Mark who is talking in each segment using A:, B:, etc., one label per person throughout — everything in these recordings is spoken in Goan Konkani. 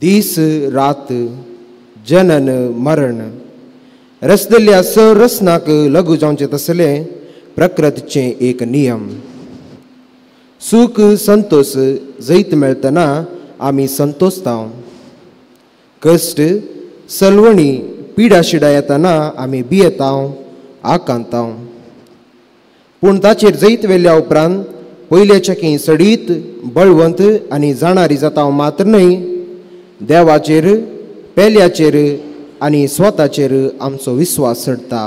A: दीस रात, जनन मरण रसदल्या रसनाक लागू जावचें तसलें प्रकृतीचें एक नियम. सूख संतोष जैत मेळटना आमी संतोषता, कश्ट सलवणी पिडा शिडा येतना आमी भियेता, आकांता. पूण ताचेर जैत वेल्या उपरांत पयल्याच्या की सडीत बळवंत आनी जाणारी जाता मात्र न्हय, देवाचेर, पेल्याचेर आनी स्वताचेर आमचो विस्वास चडटा.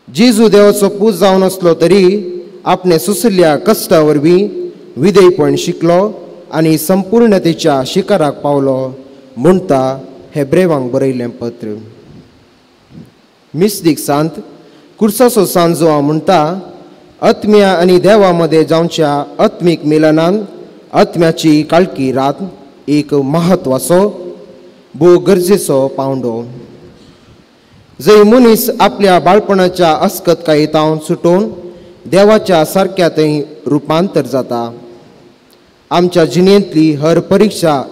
A: जेजू देवाचो पूत जावन आसलो तरी आपणे सुसल्या कश्टा वरवीं विधेयपण शिकलो आनी संपूर्णतेच्या शिखराक पावलो म्हणटा हेब्रेवांक बरयल्लें पत्र. मिस्दीक सांत कुर्साचो सांजो म्हणटा, आत्म्या आनी देवा मदें जावच्या आत्मीक मिलनान आत्म्याची काळखी रात एक म्हत्वाचो भोव गरजेचो पावंडो, जंय मनीस आपल्या बाळपणाच्या अस्कतकायेतावन सुटोवन देवाच्या सारक्या थंय रुपांतर जाता. आमच्या जिणेंतली हर परिक्षा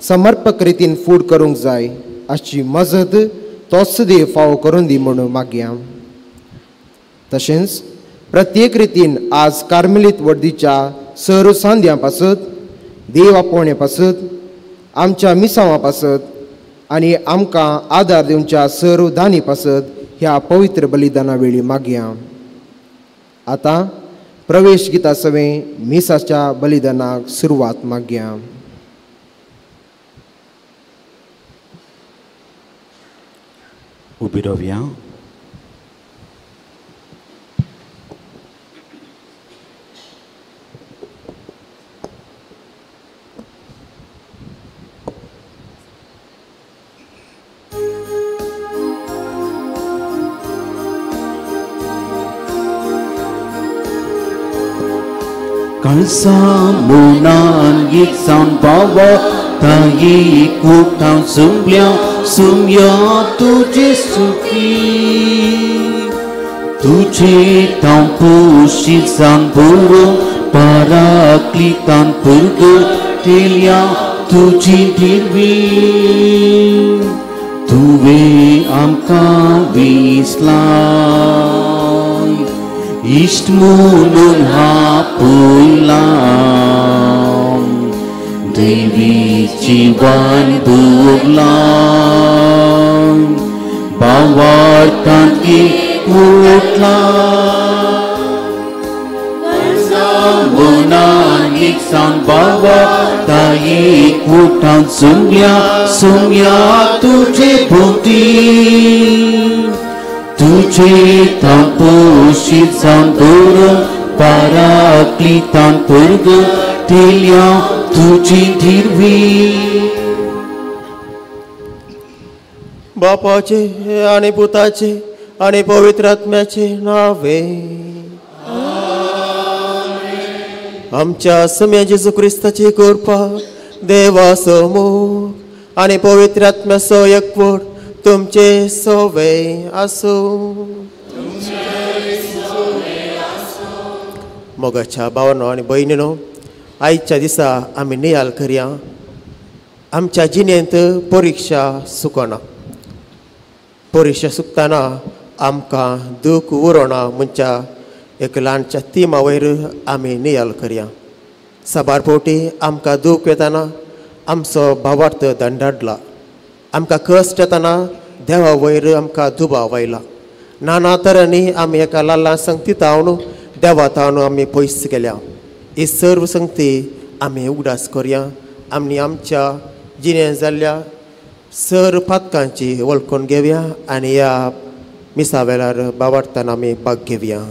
A: समर्पक रितीन फूड करूंक जाय अशी मजत तोच देव फावो करून दी म्हणून मागया. तशेंच प्रत्येक रितीन आज कार्मेलीत वर्दीच्या सर सांद्यां पासत, देव आपोवणे पासत, आमच्या मिसांवा पासत आनी आमकां आदार दिवच्या सर दानी पासत ह्या पवित्र बलिदाना वेळी मागया. आतां प्रवेश गिता सवें मिसाच्या बलिदानाक सुरवात मागया.
B: उबी रावया.
C: कळसा मुनान गीत सावन बाबा ताई कुटां सुमल्या सुमया तुझे सुखी तुझे तां पोशी सावन बोलो पराक्लितान पुर्ग टेल्या तुझी दिरवी तुवे आमकां विसलाय इश्ट म्हणून हापयलां देवी जिवन भोगलां बावार्थांत उठलां मनान एक सावन बाबा ताई कुटां सुमया सुमया तुझे भोवती तुझे तापोशी सावन दवरून पराक्लितान पुर्ग टेल्या तुझी दिरवी.
D: बापाचे आनी पुताचे आनी पवित्र आत्म्याचे नावे आमच्या सम्या जेजू क्रिस्ताची कृपा, देवाचो मोग आनी पवित्र आत्म्याचो एकवट तुमचे सवे आसूं. मोगाच्या भावानो आनी भयणीनो, आयच्या दिसा आमी नियाल करया. आमच्या जिणेंत परिक्षा सुकना, परिक्षा सुकतना आमकां दूख उरोना म्हणच्या एक ल्हानच्या तिमा वयर आमी नियाल करया. साबार फावटी आमकां दूख येतना आमचो भावार्थ दंडाडला, आमकां कश्ट येतना देवा वयर आमकां दुबाव आयला. नाना तरांनी आमी एका ल्हान संगती तावन देवा तावन आमी पयस गेल्या. ही सर्व संगती आमी उगडास करया. आमी आमच्या जिणेंत जाल्ल्या सर पातकांची वळखून घेवया आनी ह्या मिसा वेळार बावार्थान आमी भाग घेवया.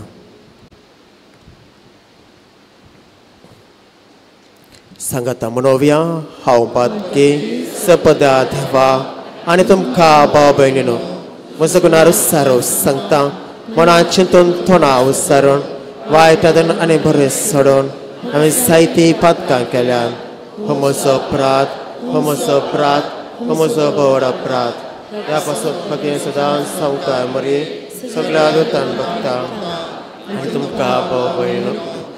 D: सांगाता म्हणोवया, हांव पातकी सपदा देवा आनी तुमकां भाव भयणीनो म्हजो गुनार सारो सांगता. मनान चिंतून तोंडा उच्चारून वायट आनी बरें सोडून हांवें जायतीं पातकां केल्यात. हो म्हजो अपराध, हो म्हजो अपराध, हो म्हजो भोव अपराध. ह्या पासून भगें सदांच सावकार मरे सगळ्या दुतान बघता आनी तुमकां भाव भयणीनो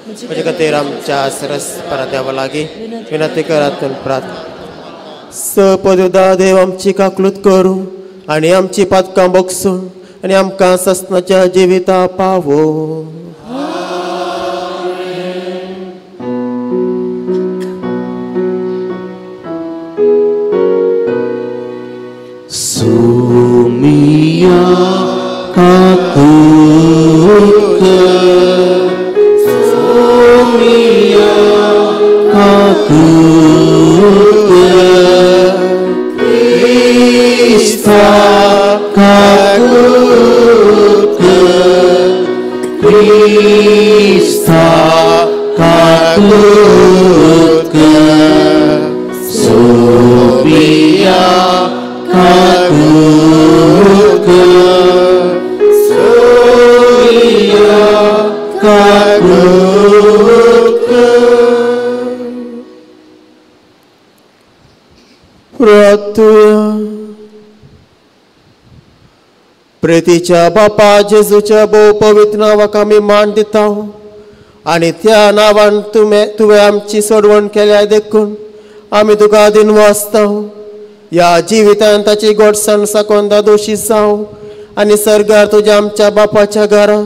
D: म्हजे खातीर आमच्या सरस परा देवा लागीं विनंती करात. प्रार्थना. सपदुदा देव आमची काकलूत करूं आनी आमची पातकां बगसून आनी आमकां ससनाच्या जिविता पावो.
C: Sumia kakuka, Sumia kakuka, Krista kakuka, Krista kakuka, Sumia kakuka, Sumia kakuka.
D: प्रार्थुया. प्रेतीच्या बापा जेजूच्या भोव पवित्र नांवाक आमी मान दिता आनी त्या नांवान तुवें आमची सोडवण केल्या देखून आमी तुका दिनवासता. ह्या जिवितान ताची गोडसाण साकोन दादोशी जावं आनी सर्गार तुज्या आमच्या बापाच्या घरा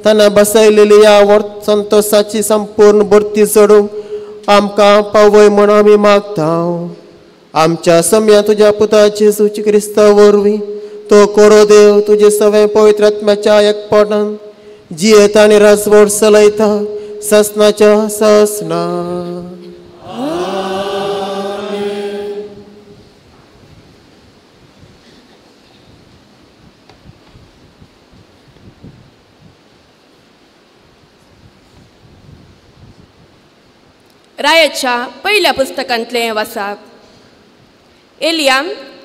D: ताणें बसयलेली ह्या संतोसाची संपूर्ण भरती चडूंक आमकां पावय म्हूण आमी मागता. आमच्या सम्या तुज्या पुता जेजूची क्रिस्ता वरवीं तो कोरो देव तुजे सगळे पवित्र आत्म्याच्या एकपणान जियेता आनी राजवट चलयता ससनाच्या ससना.
E: रायाच्या पहिल्या पुस्तकांतलें वासाप. एलिया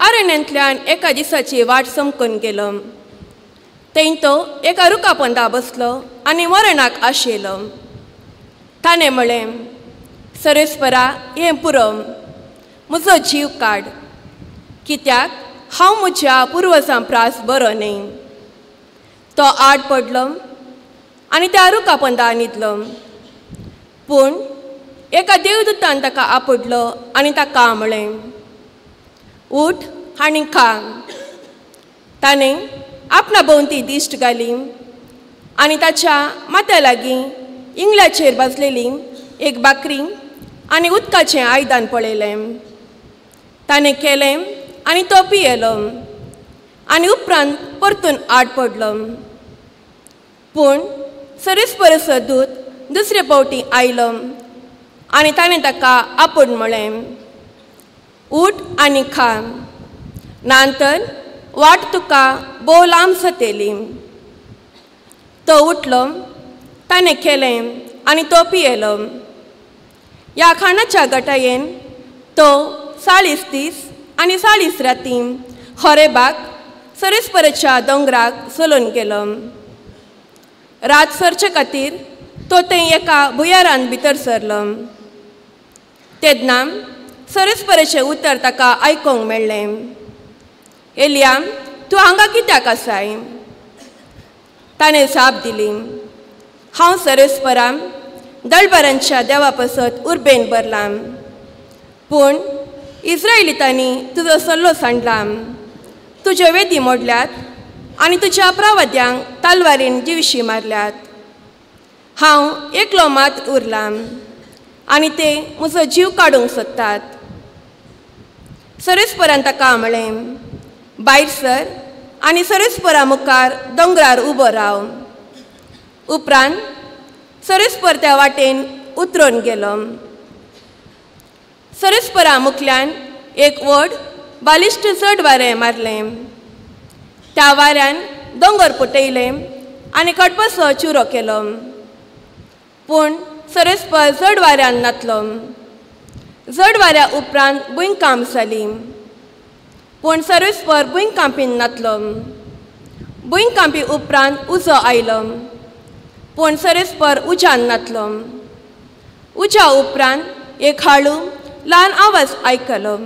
E: अरण्यांतल्यान एका दिसाची वाट समकून गेलो. थंय तो एका रुखा पोंदा बसलो आनी मरणाक आशेलो. ताणें म्हळें, सरेस्परा हें पुरो, म्हजो जीव काड, कित्याक हांव म्हज्या पुर्वजां प्रास बरो न्हय. तो आड पडलो आनी त्या रुखा पोंदा न्हिदलो. पूण एका देवदूतान ताका आपडलो आनी ताका म्हळें, उठ आनी खा. ताणें आपणा भोंवती दिश्ट घाली आनी ताच्या माथ्या लागीं इंगल्याचेर बसलेली एक बाकरी आनी उदकाचें आयदन पळयलें. ताणें केलें आनी तो पियेलो आनी उपरांत परतून आड पडलो. पूण सरेस्परसो दूत दुसरे फावटी आयलो आनी ताणें ताका आपोवन म्हळें, उठ आनी खा, नातर वाट तुका भोव लांब जातली. तो उठलो, ताणें केलें आनी तो पियेलो. ह्या खाणाच्या गटायेन तो 40 दीस आनी 40 राती होरेबाक सरेस्परच्या दोंगराक चलून गेलो. रात सरचे खातीर तो थंय एका भुंयारान भितर सरलो. तेन्ना सरेस्परेचें उतर ताका आयकूंक मेळ्ळें, एलिया, तूं हांगा कित्याक आसाय? ताणें जाप दिली, हांव सरेस्परा दळबरांच्या देवा पासत उर्बेन भरलां, पूण इस्रायलितांनी तुजो सल्लो सांडला, तुज्यो वेदी मोडल्यात आनी तुज्या प्रवाद्यांक तलवारीन जिवशी मारल्यात. हांव एकलो मात उरलां आनी ते म्हजो जीव काडूंक सोदतात. सरेस्परान ताका म्हळें, भायर सर आनी सरेस्परा मुखार दोंगरार उबो राव. उपरांत सरेस्पर त्या वाटेन उतरून गेलो. सरेस्परा मुखल्यान एक व्हड बालिश्ट चड वारें मारलें. त्या वाऱ्यान दोंगर पुटयलें आनी कडपासो चिरो केलो. पूण सरेस्पर जड वाऱ्यान नातलो. जड वाऱ्या उपरांत भुंयकांप जाली, पूण सरेस्पर भुंयकांपीन नातलो. भुंयकांपी उपरांत उजो आयलो, पूण सरेस्पर उज्यान नातलो. उज्या उपरांत एक हाळू ल्हान आवाज आयकलो.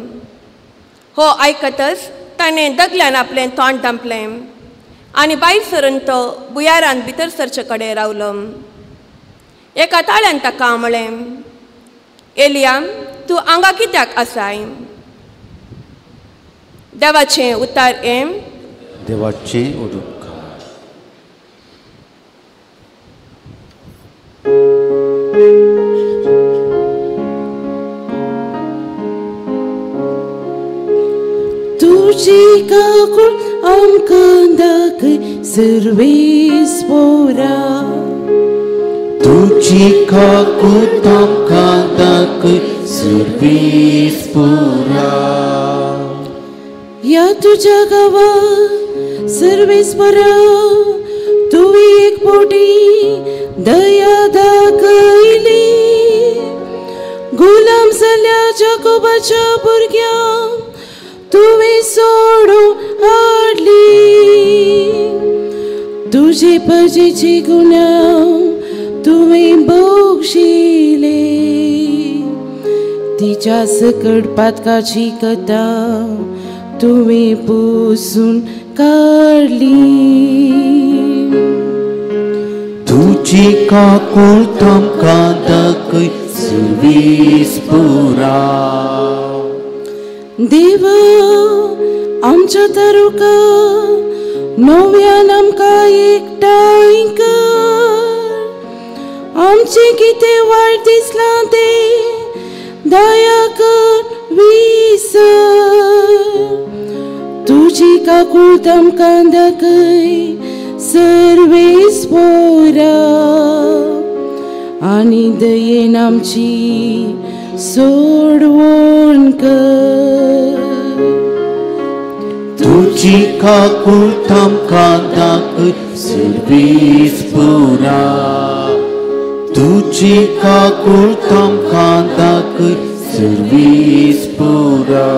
E: हो आयकतच ताणें दगल्यान आपलें तोंड धांपलें आनी भायर सरून तो भुंयारान भितर सरचे कडेन रावलो. एका ताळ्यान ताका म्हळें, एलिया, तूं हांगा कित्याक आसाय? देवाचें उतार एम
B: देवाचें उदक.
C: तुजी काकूळ आमकां दाखय सर्वेस्पोरा,
F: तुजी काकूळ आमकां दाखय सर्वेस्पोरा.
C: ह्या तुज्या गांवां सर्वेस्पोरा तुवें एक फावटी दया दाखयली. गुलाम जाल्या जाकोबाच्या भुरग्यांक तुवें सोडून हाडली. तुजे परजेचे गुन्यांव तुवें बक्षिले. तिच्या सकट पातकाची कथा तुवें पुसून काडली.
F: तुजी काकूळ आमकां दाखय सर्वेस्पोरा.
C: देवा आमच्या तारुका नव्यान आमकां एकठांय कर. आमचें कितें वायट दिसलां तें दया कर विसर. तुजी काकूळ आमकां दाखय सर्वेस्पोरा आनी दयेन आमची सोडवण कर.
F: तुजी काकूळ आमकां दाखय सर्वेस्पोरा, तुजी काकूळ आमकां दाखय सर्वेस्पोरा.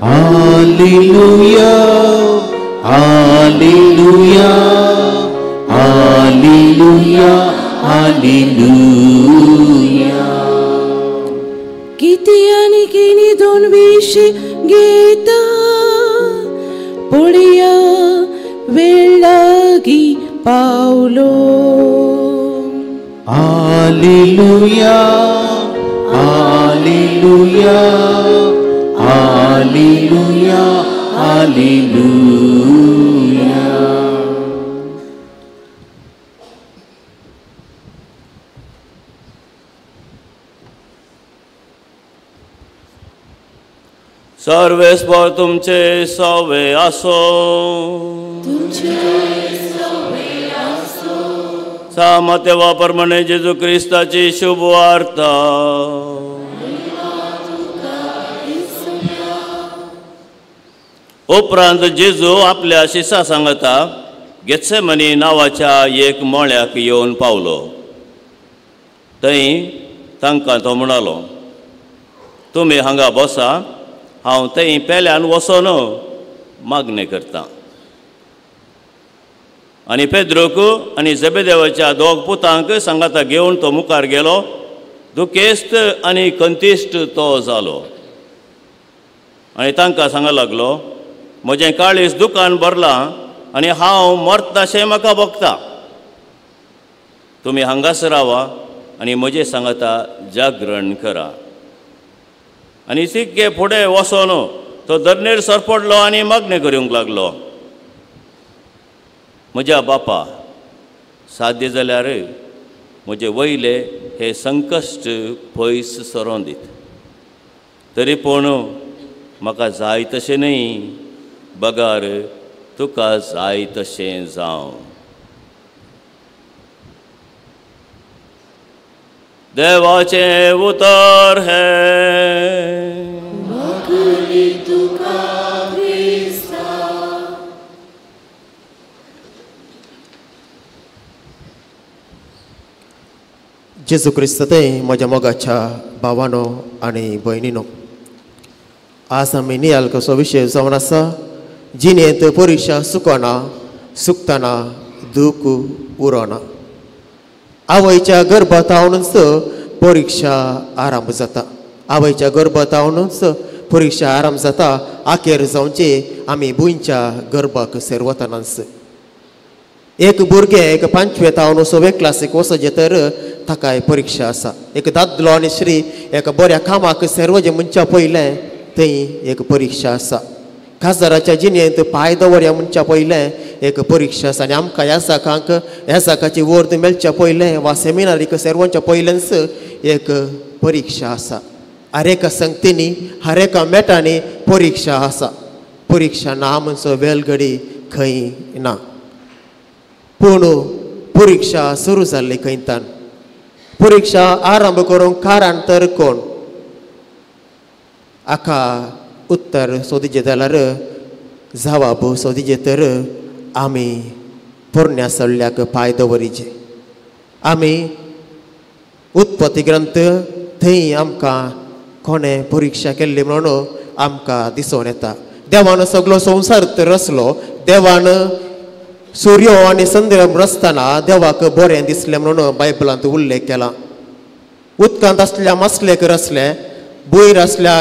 F: Alleluia, Alleluia, Alleluia, Alleluia.
C: किती आनी किनी दोन विशे घेता पळया वेळ लागीं पावलो.
F: Alleluia, Alleluia, Alleluia, Alleluia.
G: सर्वेस्पोर तुमचे सवे आसो. सामतेवा प्रमाणे जेजू क्रिस्ताची शुभ वार्ता. उपरांत जेजू आपल्या शिसा सांगता गेत्सेमनी नांवाच्या एक मळ्याक येवन पावलो. थंय तांकां तो म्हणालो, तुमी हांगा बसा, हांव थंय पेल्यान वचोन मागणें करतां. आनी पेद्रूक आनी जेबेदेवाच्या दोग पुतांक सांगाता घेवन तो मुखार गेलो. दुखेस्त आनी कंतिश्ट तो जालो आनी तांकां सांगा लागलो, म्हजें काळीज दुकान भरलां आनी हांव मरताशें म्हाका भोगता. तुमी हांगासर रावा आनी म्हजें सांगाता जागरण करा. आनी सिक्के फुडें वचोन तो धरणेर सरपडलो आनी मागणें करूंक लागलो, म्हज्या बापा, साध्य जाल्यार म्हजे वयले हे संकश्ट पयस सरोन दीत, तरी पूण म्हाका जाय तशें न्हय, बगार तुका जाय तशें जावं. देवाचें उतर हें.
D: जेजू क्रिस्त ते म्हज्या मोगाच्या भावानो आनी भयणीनो, आज आमी नियाल कसो विशय जावन आसा, जिणेंत परिक्षा सुकना, सुकतना दूख उरना. आवयच्या गर्भातावनूच परिक्षा आरंभ जाता. आवयच्या गर्भातावनूच परिक्षा आरंभ जाता. आखेर जावचे आमी भुंयच्या गर्भाक सेरवतनाच. एक भुरगें एक पांचवे तावन सवे क्लासीक वचचें तर ताकाय परिक्षा आसा. एक दादलो आनी स्त्री एका बऱ्या कामाक सर्वजे म्हणच्या पयलें थंय एक परिक्षा आसा. खासदाराच्या जिणेंत पांय दवरया म्हणच्या पयलें एक परिक्षा आसा. आनी आमकां ह्या साकांक ह्या साकाची वर्द मेळच्या पयलें वा सेमिनारीक सर्वांच्या पयलेंच एक परिक्षा आसा. हर एका संगतींनी हर एका मेटांनी परिक्षा आसा. परिक्षा ना म्हणचो वेलगडी खंय ना. पूण परिक्षा सुरू जाल्ली खंयतान परिक्षा आरंभ करूंक कारण तर कोण? हाका उत्तर सोदीचें जाल्यार जवाब सोदीचें तर आमी पोरण्या सल्ल्याक पांय दवरीचे. आमी उत्पत्ती ग्रंथ थंय आमकां कोणें परिक्षा केल्ली म्हणून आमकां दिसून येता. देवान सगलो संवसार तर रचलो. देवान सूर्य आनी चंद्र रचतना देवाक बरें दिसलें म्हणून बायबलांत उल्लेख केला. उदकांत आसल्या मासलेक रचलें, भुंयर आसल्या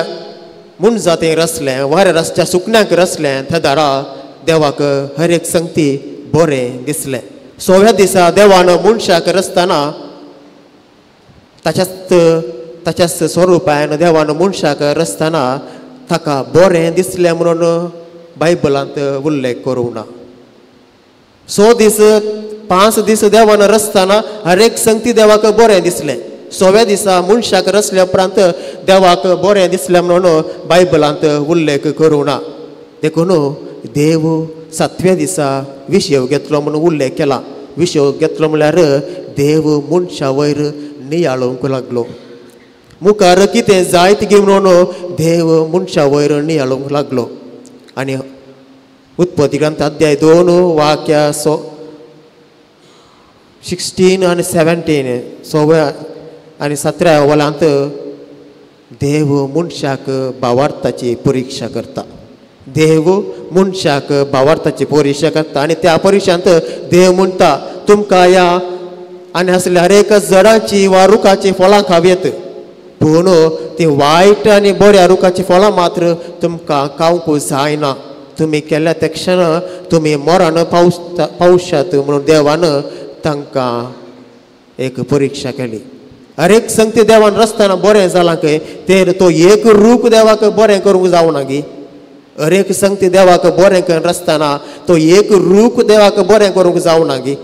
D: मुनजातींक रचलें, वाऱ्यार आसल्या सुकण्यांक रचलें. त्या दारा देवाक हर एक संगती बरें दिसलें. सव्या दिसा देवान मनशाक रचतना ताच्याच स्वरुपान देवान मनशाक रचतना ताका बरें दिसलें म्हणून बायबलांत उल्लेख करूंक ना. 6 दीस 5 दीस देवान रचतना हर एक संगती देवाक बरें दिसलें. सव्या दिसा मनशाक रचल्या उपरांत देवाक बरें दिसलें म्हणून बायबलांत उल्लेख करूंक ना. देखून देव 7व्या दिसा विशेव घेतलो म्हणून उल्लेख केला. विशेव घेतलो म्हणल्यार देव मनशा वयर नियाळूंक लागलो. मुखार कितें जायत गी म्हणून देव मनशा वयर नियाळूंक लागलो. आनी उत्पत्ती ग्रंथ अध्याय 2 वाक्या 16 आनी 17 16 आनी 17 वलांत देव मनशाक भावार्थाची परिक्षा करता. देव मनशाक भावार्थाची परिक्षा करता आनी त्या परिक्षांत देव म्हणटा तुमकां ह्या आनी आसल्या हर एका झाडाची वा रुखाची फळां खावयेत, पूण ती वायट आनी बऱ्या रुखाची फळां मात्र तुमकां खावंक जायना. तुमी केल्या त्या क्षण तुमी मरण पावशात म्हणून देवान तांकां एक परिक्षा केली. हर एक संगती देवान रचतना बरें जालां खंय तेर तो एक रूख देवाक बरें करूंक जावना गी. हर एक संगती देवाक बरें करून रचतना तो एक रूख देवाक बरें करूंक जावना गी.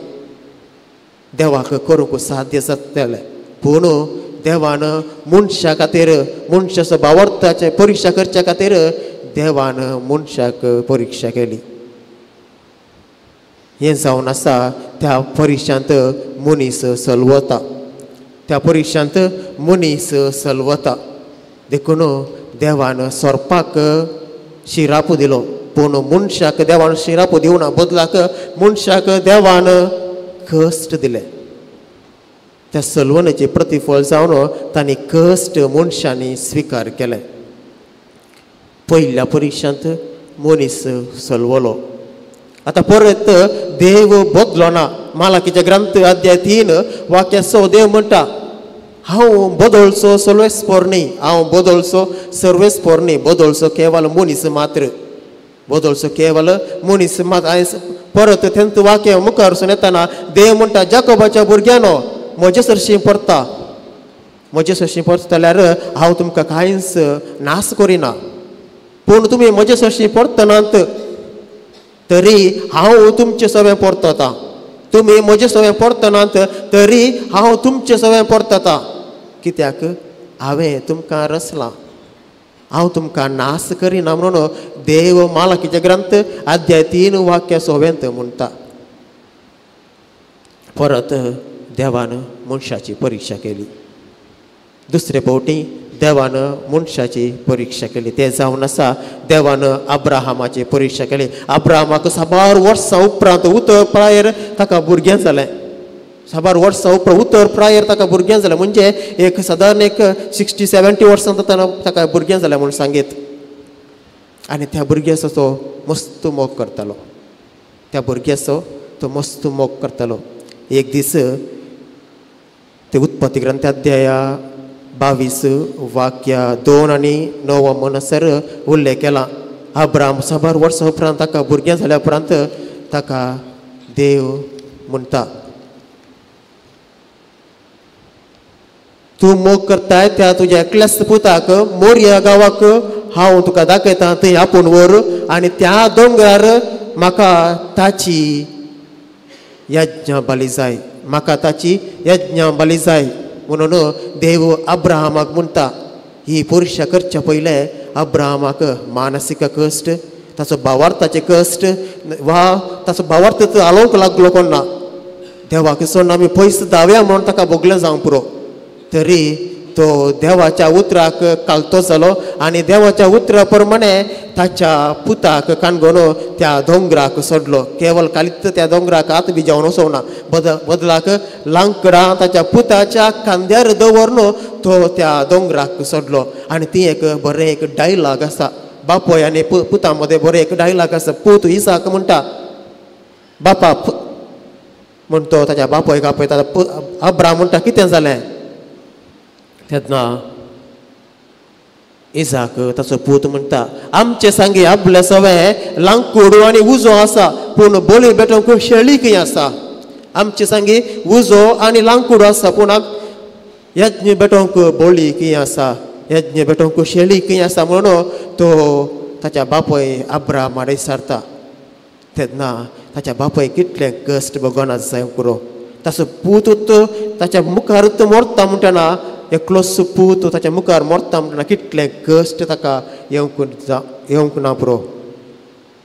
D: देवाक करूंक साध्य जातलें. पूण देवान मनशा खातीर मनशाचो भावार्थाचे परिक्षा करच्या खातीर देवान मनशाक परिक्षा केली. हें जावन आसा त्या परिक्षांत मनीस सलवता. त्या परिक्षांत मनीस सलवता. देखून देवान सोरपाक शिराप दिलो, पूण मनशाक देवान शिराप दिवना बदलाक मनशाक देवान कश्ट दिले. त्या सलवणेचें प्रतिफळ जावन तांणी कश्ट मनशांनी स्विकार केले. पयल्या परिक्षांत मनीस सलवलो. आतां परत देव बदलो ना. मालाकीच्या ग्रंथ अध्याय 3 वाक्य 6 देव म्हणटा हांव बदलचो सर्वेस्पोर न्ही, हांव बदलचो सर्वेस्पोर न्ही, बदलचो केवल मनीस मात्र, बदलचो केवल मनीस मात्र. परत तेंच वाक्य मुखार वचून येतना देव म्हणटा जाकोबाच्या भुरग्यानो म्हजे सरशीं परता, म्हजे सरशीं परत जाल्यार हांव तुमकां कांयच नाश करिना, पूण तुमी म्हजे सरशीं परतनात तरी हांव तुमचे सवें परतता. तुमी म्हजे सवें परतनात तरी हांव तुमचे सवें परतता. कित्याक हांवें तुमकां रचलां, हांव तुमकां नाश करिना म्हणून देव मालाकीचे ग्रंथ अध्याय 3 वाक्य 6 म्हणटा. परत देवान मनशाची परिक्षा केली. दुसरे फावटी देवान मनशाची परिक्षा केली. तें जावन आसा देवान अब्राहमाची परिक्षा केली. अब्राहमाक साबार वर्सां उपरांत उतर प्रायर ताका भुरगें जालें. साबार वर्सां उपरांत उतर प्रायर ताका भुरगें जालें म्हणजे एक सादारण एक 60-70 वर्सां ताका भुरगें जालें म्हूण सांगीत. आनी त्या भुरग्याचो तो मस्त मोग करतालो. त्या भुरग्याचो तो मस्त मोग करतालो. एक दीस ते उत्पत्ती ग्रंथ अध्याया 22 वाक्य 2 आनी 9 म्हणसर उल्लेख केला. अब्राम साबार वर्सां उपरांत ताका भुरगें जाल्या उपरांत ताका देव म्हणटा, तूं मोग करताय त्या तुज्या एकल्याच पुताक मोरया गांवाक हांव तुका दाखयता, थंय आपूण व्हर आनी त्या दोंगरार म्हाका ताची यज्ञ बली जाय, म्हाका ताची यज्ञ बली जाय. म्हणून देव अब्राहमाक म्हणटा. ही परिक्षा करच्या पयलें अब्राहमाक मानसीक कश्ट, ताचो भावार्थाचे कश्ट वा ताचो भावार्थ आलोवंक लागलो कोण ना. देवाक सोडून आमी पयस धांवया म्हणून ताका भोगलें जावंक पुरो, तरी तो देवाच्या उतराक कालतो जालो आनी देवाच्या उतरा प्रमाणे ताच्या पुताक काणगोन त्या दोंगराक सोडलो. केवल कालीत त्या दोंगराक हात बी जावन वचोंक ना, बदलाक लांकडां ताच्या पुताच्या खांद्यार दवरून तो त्या दोंगराक सोडलो. आनी ती एक बरें एक डायलॉग आसा, बापोय आनी पुता मदें बरें एक डायलॉग आसा. पूत इसाक म्हणटा, बापा म्हण तो ताच्या बापोयक आपयता. अब्राहम म्हणटा, कितें जालें? तेन्ना इजाक ताचो पूत म्हणटा, आमचे सांगे आपले सवे लांकूड आनी उजो आसा, पूण बोली बेटोवंक शेळी खंय आसा? आमचे सांगे उजो आनी लांकूड आसा, पूण यज्ञ बेटोवंक बोली खंय आसा? यज्ञ बेटोवंक शेळी खंय आसा? म्हणून तो ताच्या बापय अब्राहमा सारता. तेन्ना ताच्या बापय कितलें कश्ट भोगना जाय पुरो. ताचो पूत ताच्या मुखार मरता म्हणटना, एकलोच पूत ताच्या मुखार मरता म्हणटना कितलें कश्ट ताका येवंक ना पुरो,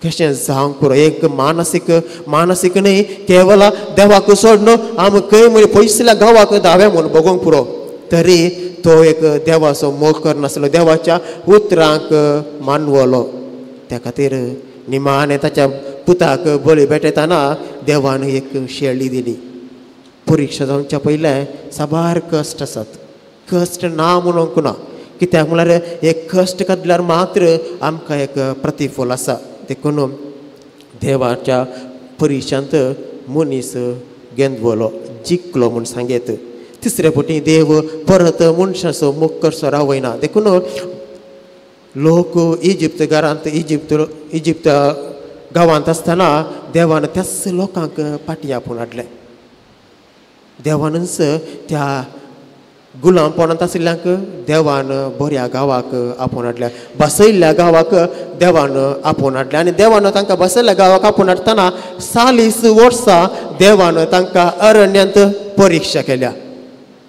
D: कशें जावंक पुरो. एक मानसीक मानसीक न्हय, केवल देवाक सोडून आमी खंय म्हणजे पयसुल्ल्या गांवाक धांव्या म्हूण भोगोवंक पुरो, तरी तो एक देवाचो मोग करनासलो, देवाच्या उतरांक मानवलो. त्या खातीर निमाणें ताच्या पुताक बळी भेटयतना देवान एक शेळी दिली. परिक्षा जावच्या पयलें साबार कश्ट आसात, कश्ट ना म्हणूंक ना, कित्याक म्हळ्यार एक कश्ट काडल्यार मात्र आमकां एक प्रतिफल आसा. देखून देवाच्या परिक्षांत मनीस गेंदवलो, जिखलो म्हूण सांगेत. तिसरे फावटी देव परत मनशाचो मोग करचो रावयना. देखून लोक इजिप्त घरांत इजिप्त इजिप्त गांवांत आसतना देवान त्याच लोकांक फाटीं आपोवन हाडलें. देवानूच त्या गुलामपणांत आशिल्ल्यांक देवान बऱ्या गांवाक आपोवन हाडल्या, बसयल्ल्या गांवाक देवान आपोवन हाडलें. आनी देवान तांकां बसयल्ल्या गांवाक आपोवन हाडटना 40 वर्सां देवान तांकां अरण्यांत परिक्षा केल्या.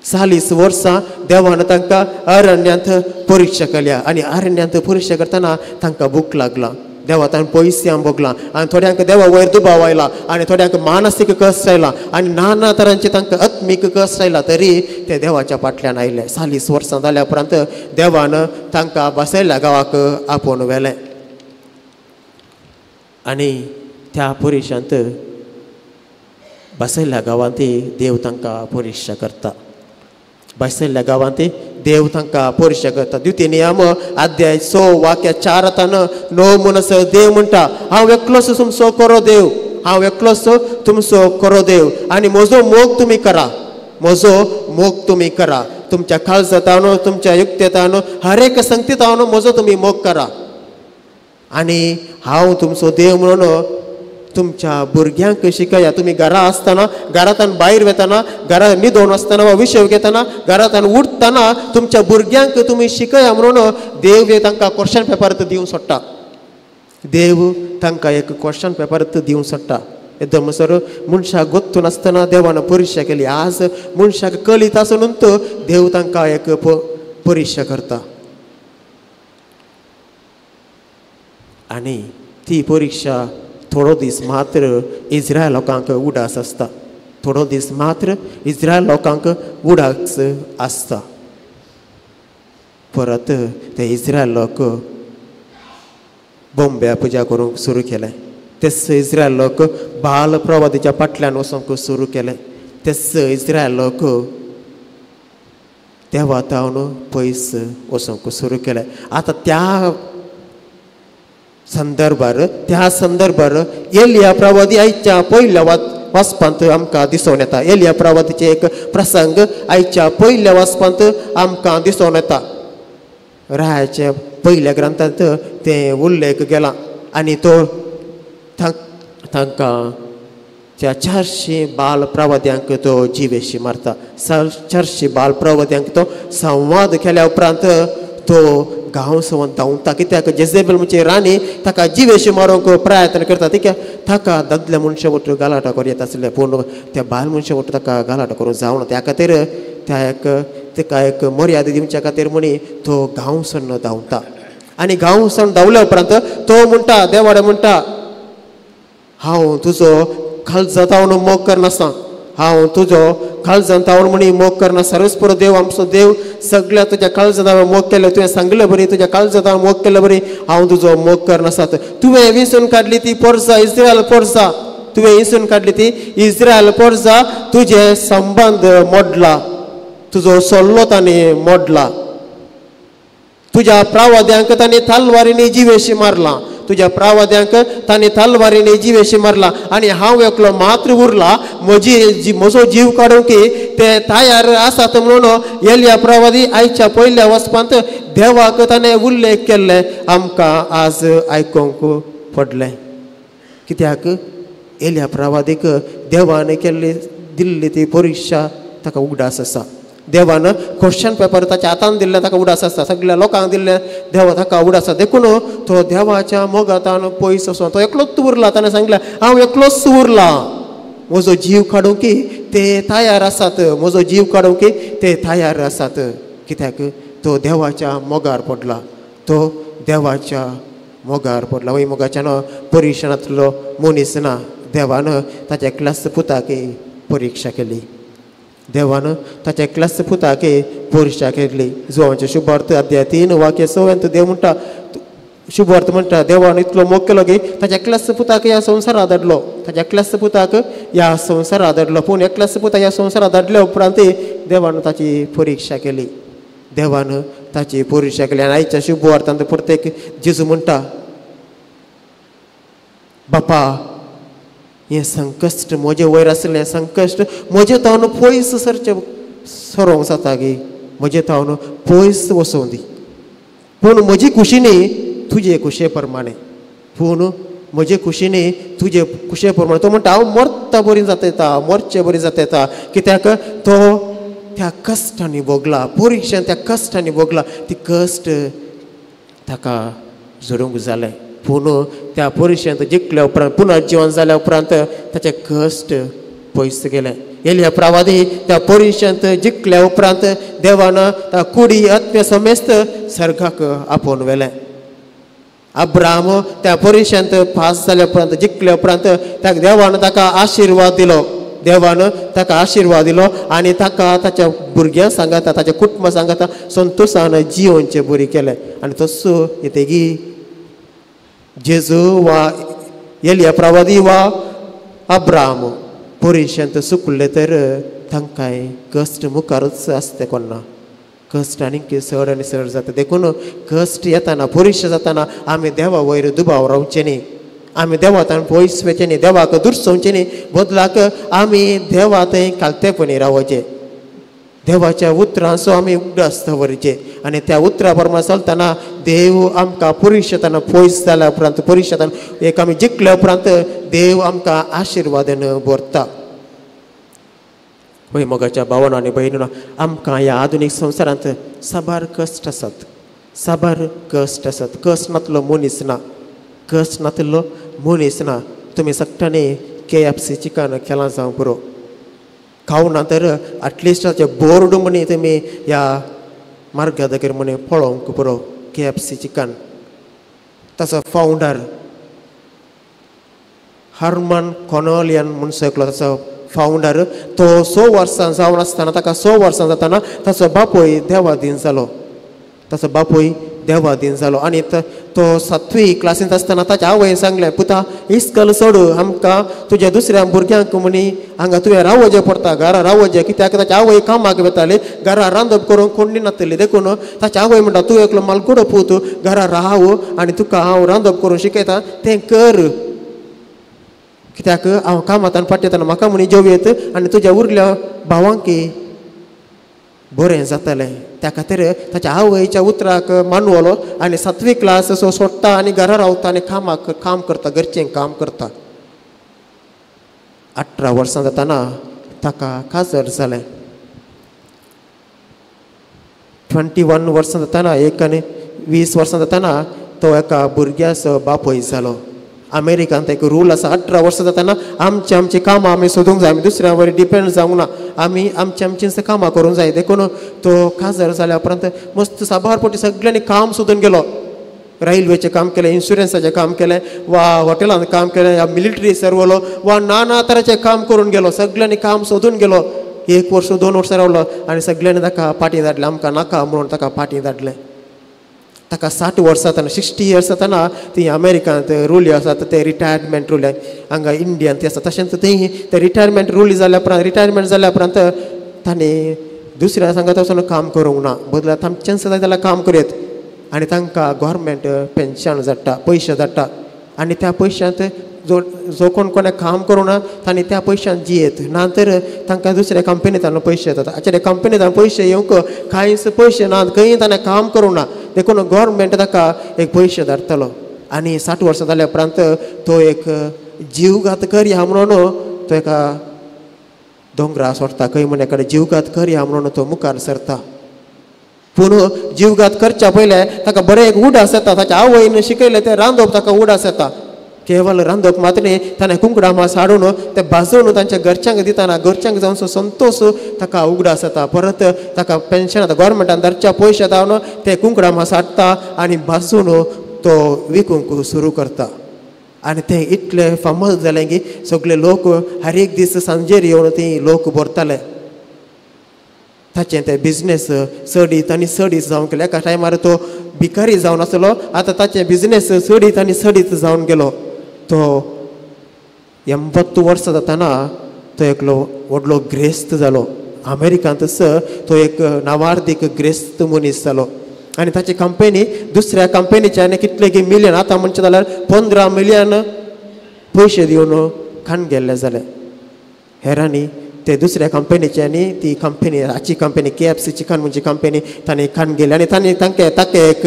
D: 40 वर्सां देवान तांकां अरण्यांत परिक्षा केल्या. आनी अरण्यांत परिक्षा करतना तांकां भूक लागला, देवा ताणें पयस भोगलां आनी थोड्यांक देवा वयर दुबाव आयला आनी थोड्यांक मानसीक कश्ट आयला आनी नाना तरांचे तांकां आत्मीक कश्ट आयला, तरी ते देवाच्या फाटल्यान आयले. 40 वर्सां जाल्या उपरांत देवान तांकां बसयल्ल्या गांवाक आपोवन व्हेलें. आनी त्या परिक्षांत बसयल्ल्या गांवांत देव तांकां परिक्षा करता. बसयल्ल्या गांवांत देव तांकां परिक्षा करता. द्वितीय नियम अध्याय 6 वाक्य 4 9 म्हणस देव म्हणटा, हांव एकलोच तुमचो करो देव, हांव एकलोच तुमचो करो देव आनी म्हजो मोग तुमी करा, म्हजो मोग तुमी करा. तुमच्या काळजांत, तुमच्या युक्तेतान, हर एक संगतीतान म्हजो तुमी मोग करा आनी हांव तुमचो देव म्हणून तुमच्या भुरग्यांक शिकया. तुमी घरा आसतना, घरांतल्यान भायर वतना, घरा न्हिदोन आसतना वा विशय घेतना, घरांतल्यान उठतना तुमच्या भुरग्यांक तुमी शिकया म्हणून देव तांकां क्वेश्चन पेपर दिवंक सोडटा. देव तांकां एक क्वेश्चन पेपर दिवंक सोडटा. एकदम सर मनशाक गोत्तून आसतना देवान परिक्षा केली. आज मनशाक कलीत आसून देव तांकां एक परिक्षा करता आनी ती परिक्षा थोडो दीस मात्र इस्रायल लोकांक उडास आसता. थोडो दीस मात्र इस्रायल लोकांक उडास आसता. परत ते इस्रायल लोक बोंब्या पुजा करूंक सुरू केलें. तेच इस्रायल लोक बाल प्रवादीच्या फाटल्यान वचूंक सुरू केलें. तेच इस्रायल लोक देवा तावन पयस वचूंक सुरू केलें. आतां त्या संदर्भार एलिया प्रवादी आयच्या पयल्या वाचपांत आमकां दिसून येता. एलिया प्रवादीचे एक प्रसंग आयच्या पयल्या वाचपांत आमकां दिसून येता. रायाच्या पयल्या ग्रंथांत तें उल्लेख केला आनी तो तांकां त्या 400 बाल प्रवाद्यांक तो जिवेशी मारता. 400 बाल प्रवाद्यांक तो संवाद केल्या उपरांत तो गांव सवन धांवता. कित्याक जेझेबेल म्हणजे राणी ताका जिवेशी मारूंक प्रयत्न करता. कित्याक ताका दादल्या मनशा वटून गालाटा करूं येता आसलें, पूण त्या बायल मनशा वटून ताका गालाटा करूंक जावना. त्या खातीर त्या एक ताका एक मर्यादा दिवच्या खातीर म्हणी तो गांव सन्न धांवता. आनी गांव सवन धांवल्या उपरांत तो म्हणटा, देवाडे म्हणटा, हांव तुजो काळजांत मोग करनासता, हांव तुजो काळजांत म्हणी मोग करना. सर्वस्पर देव आमचो देव सगळ्या तुज्या काळजांत मोग केलो, तुवें सांगले बरी तुज्या काळजांत मोग केले बरी हांव तुजो मोग करनासतात. तुवें विसून काडली ती पोरसा इस्रायल पोरसा, तुवें विसून काडली ती इस्रायल पोरसा, तुजे संबंद मोडला, तुजो सल्लो ताणें मोडला, तुज्या प्रावाद्यांक ताणें तलवारीनी जिवेशी मारला, तुज्या प्रावाद्यांक ताणें तलवारीनी जिवेशी मारला आनी हांव एकलो मात्र उरला, म्हजी म्हजो जीव काडूंक ते तयार आसात म्हणून एलिया प्रवादी आयच्या पयल्या वचपांत देवाक ताणें उल्लेख केल्ले आमकां आज आयकूंक पडलें. कित्याक एलिया प्रवादीक देवान केल्ली दिल्ली ती परिक्षा ताका उगडास आसा. देवान क्वेश्चन पेपर ताच्या हातान दिल्लें ताका उडास आसता, सगळ्या लोकांक दिल्लें देवा ताका उडास आसा. देखून तो देवाच्या मोगातान पयस वचून तो एकलोच उरला. ताणें सांगलें हांव एकलोच उरला, म्हजो जीव काडूंक ते तयार आसात, म्हजो जीव काडूंक ते तयार आसात. कित्याक तो देवाच्या मोगार पडला, तो देवाच्या मोगार पडला. वय मोगाच्यान परिक्षणांतलो मनीस ना, देवान ताच्या एकल्याच पुताक परिक्षा केली, देवान ताच्या एकल्याच पुताक परिक्षा केली. जुवांचे शुभार्थ अध्याय 3 वाक्य 6 देव म्हणटा, शुभार्थ म्हणटा देवान इतलो मोग केलो की ताच्या एकल्याच पुताक ह्या संवसारांत धाडलो, ताच्या एकल्याच पुताक ह्या संवसारांत धाडलो. पूण एकल्याच पुताक ह्या संवसारांत धाडल्या उपरांत देवान ताची परिक्षा केली, देवान ताची परिक्षा केली. आनी आयच्या शुभवार्तांत प्रत्येक जेजू म्हणटा, बापा हें संकश्ट म्हजे वयर आसलें संकश्ट म्हजे तावन पयस सरचें सरोंक जाता गी, म्हजे तावन पयस वचों दी, पूण म्हजी खुशी न्ही तुजे खुशे प्रमाणे, पूण म्हजे खुशी न्ही तुजे खुशे प्रमाणे. तो म्हणटा हांव मरता बरी जाता येता, मरचे बरी जाता येता. कित्याक तो त्या कश्टांनी भोगला, परिक्षेन त्या कश्टांनी भोगला, ती कश्ट ताका जोडूंक जालें. पूण त्या परिक्षेंत जिखल्या उपरांत पुनर्जीवन जाल्या उपरांत ताचे कश्ट पयस गेले. एलिया प्रवादी त्या परिक्षेंत जिखल्या उपरांत देवान त्या कुडी आत्म्य समेस्त सर्गाक आपोवन व्हेलें. अब्राम त्या परिक्षेंत पास जाल्या उपरांत जिखल्या उपरांत त्या देवान ताका आशिर्वाद दिलो, देवान ताका आशिर्वाद दिलो आनी ताका ताच्या भुरग्यां सांगाता ताच्या कुटुंबा सांगाता संतोशान जियोनचें बरी केलें. आनी तसो येतगी जेजू वा एलिया प्रवादी वा अब्राम परिक्षेंत सुकले तर तांकांय कश्ट मुखारूच आसता कोन्ना, कश्ट आनीक चड आनी चड जाता. देखून कश्ट येताना परिक्षा जाताना आमी देवा वयर दुबाव रावचे न्ही, आमी देवा पयस वचचे न्ही, देवाक दुर्सोवचें न्ही, बदलाक आमी देवा थंय कालतेपणी रावचें, देवाच्या उतरांचो आमी उगडास दवरचे आनी त्या उतरा प्रमाण चलतना देव आमकां परिक्षेतान पयस जाल्या उपरांत परिक्षेतान एक आमी जिखल्या उपरांत देव आमकां आशिर्वादान भरता. वय मोगाच्या भावान आनी भयणीन, आमकां ह्या आधुनीक संवसारांत साबार कश्ट आसात, साबार कश्ट आसात. कश्ट नातलो मनीस ना, कश्ट नातलो मनीस ना. तुमी सगळ्यांनी KFC chicken केलां जावं पुरो, खावना तर एटलिस्ट ताचें बोर्ड म्हणी तुमी ह्या मार्गादगेर म्हणी पळोवंक पुरो. KFC chicken ताचो फावंडर हरमन कॉनोलियन म्हूण एकलो ताचो फावंडर, तो 6 वर्सां जावन आसतना ताका 6 वर्सां जातना ताचो बापूय देवादीन जालो, ताचो बापूय देवादीन जालो. आनी तो 7वी क्लासींत आसतना ताच्या आवयन सांगलें, पुता इस्कल सोड, आमकां तुज्या दुसऱ्या भुरग्यांक म्हणी हांगा तुवें रावोचें पडटा, घरा रावोचें. कित्याक ताच्या आवय कामाक वताली, घरा रांदप करूंक कोण नासली. देखून ताच्या आवय म्हणटा, तूं एकलो मालगुडो पूत, घरा राव आनी तुका हांव रांदप करूंक शिकयता तें कर, कित्याक हांव कामांत फाटी येतना म्हाका म्हणी जेव येत आनी तुज्या उरल्या भावांकी बरें जातलें. त्या खातीर ताच्या आवयच्या उतराक मानवलो आनी 7वी क्लास असो सोडटा आनी घरा रावता आनी कामाक काम करता, घरचें काम करता. 18 वर्सां जाताना ताका काजर जालें. 21 वर्सां जाताना 21 वर्सां जाताना तो एका भुरग्याचो बापूय जालो. अमेरिकांत एक रूल आसा, 18 वर्सां जाताना आमची आमची कामां आमी सोदूंक जाय, आमी दुसऱ्या वयर डिपेंड जावंक ना, आमी आमची आमचींच कामां करूंक जाय. देखून तो काजर जाल्या उपरांत मस्त साबार पटी सगळ्यांनी काम सोदून गेलो. रेल्वेचें काम केलें, इन्शुरन्साचें काम केलें, वा हॉटेलांत काम केलें, या मिलिटरी सर्वलो, वा नाना तराचें काम करून गेलो. सगळ्यांनी काम सोदून गेलो. 1 वर्स 2 वर्सां रावलो आनी सगळ्यांनी ताका फाटीं धाडलें, आमकां नाका म्हणून ताका फाटीं धाडलें. ताका 60 वर्सां जाताना, 60 इयर्स जाताना ती अमेरिकांत रूल आसात ते रिटायरमेंट रूल, हांगा इंडियांत ती आसा तशेंच थंय ते रिटायरमेंट रूल जाल्या उपरांत, रिटायरमेंट जाल्या उपरांत तांणी दुसऱ्या सांगात वचून काम करूंक ना, बदला तांचें सुद्दां जाल्यार काम करयत आनी तांकां गोवोरमेंट पेन्शन धाडटा, पयशे धाडटा आनी त्या पयशांत जो जो कोण कोणें काम करूं ना तांणी त्या पयशान जियेत, ना तर तांकां दुसऱ्या कंपनींतल्यान पयशे येतात. आतां कंपनींतल्यान पयशे येवंक कांयच पयशे ना, खंय ताणें काम करूं ना, देखून गोवोरमेंट ताका एक पयशे धाडटलो. आनी 60 वर्सां जाल्या उपरांत तो एक जीवघात करया म्हणून तो एका दोंगरा सोडटा, खंय म्हण एका जीवघात करया म्हणून तो मुखार सरता. पूण जीवघात करच्या पयलें ताका बरें एक उडास येता, ताच्या आवयन शिकयलें तें रांदप ताका उडास येता. केवल रांदप मात्र न्ही, ताणें कुंकडां मास हाडून ते भाजून तांच्या घरच्यांक दितना घरच्यांक जावन संतोश ताका उगडास येता. परत ताका पेन्शन येता, गोवोरमेंटान धाडच्या पयशे येता, ते कुंकडां मास हाडटा आनी भाजून तो विकूंक सुरू करता. आनी तें इतलें फामद जालें की सगळे लोक हर एक दीस सांजेर येवन ती लोक भरताले. ताचें तें बिजनेस चडीत आनी चडीत जावंक गेलें. एका टायमार तो भिकारी जावन आसलो, आतां ताचें बिजनेस चडीत आनी चडीत जावन गेलो. तो 80 वर्सां जाताना तो एकलो व्हडलो ग्रेस्त जालो. अमेरिकांतच तो एक नावार्दीक ग्रेस्त मनीस जालो. आनी ताची कंपनी दुसऱ्या कंपनीचे आनी कितले की मिलियन, आतां म्हणचें जाल्यार 15 मिलियन पयशे दिवन खाण गेल्ले जाले. हेरांनी ते दुसऱ्या कंपनीचे आनी ती कंपनी हाची कंपनी KFC chicken म्हणजे कंपनी तांणी खाण गेली आनी तांणी तांकां ताका एक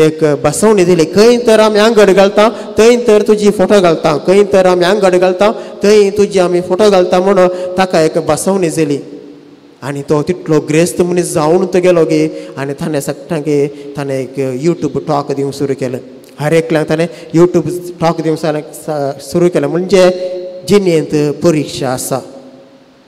D: एक बसवणी दिली, खंय तर आमी आंगड घालता थंय तर तुजी फोटो घालता, खंय तर आमी आंगड घालता थंय तुजी आमी फोटो घालता म्हणून ताका एक बसवणी दिली. आनी तो तितलो ग्रेस्त मनीस जावन तो गेलो गे आनी ताणें सगळ्यांक ताणें एक यूट्यूब टॉक दिवंक सुरू केलें. हर एकल्याक ताणें यूट्यूब टॉक दिवंक सुरू केलें. म्हणजे जिणेंत परिक्षा आसा,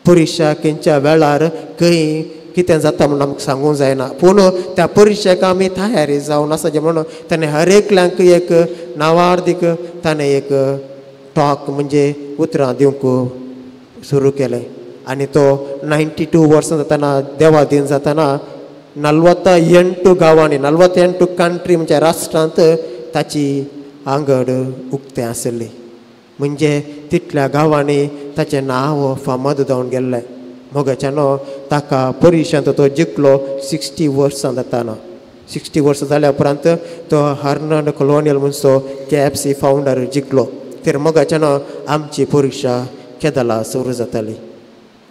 D: परिक्षा खंयच्या वेळार खंय कितें जाता म्हणून आमकां सांगूंक जायना, पूण त्या परिक्षेक आमी तयारी जावन आसा म्हणून ताणें हर एकल्याक एक नावार्दीक ताणें एक टॉक म्हणजे उतरां दिवंक सुरू केलें. आनी तो 92 वर्सां जाताना देवा दीन जाताना 48 गांवांनी 48 कंट्री म्हणजे राष्ट्रांत ताची आंगड उक्तें आशिल्ली. म्हणजे तितल्या गांवांनी ताचें नांव फामाद जावन गेल्लें. मोगाच्यानो ताका परिक्षांत तो जिखलो 60 वर्सां जाताना. 60 वर्सां जाल्या उपरांत तो हर्नड कॉलोनियल म्हणचो KFC founder जिखलो. तर मोगाच्यानो आमची परिक्षा केदला सुरू जाताली,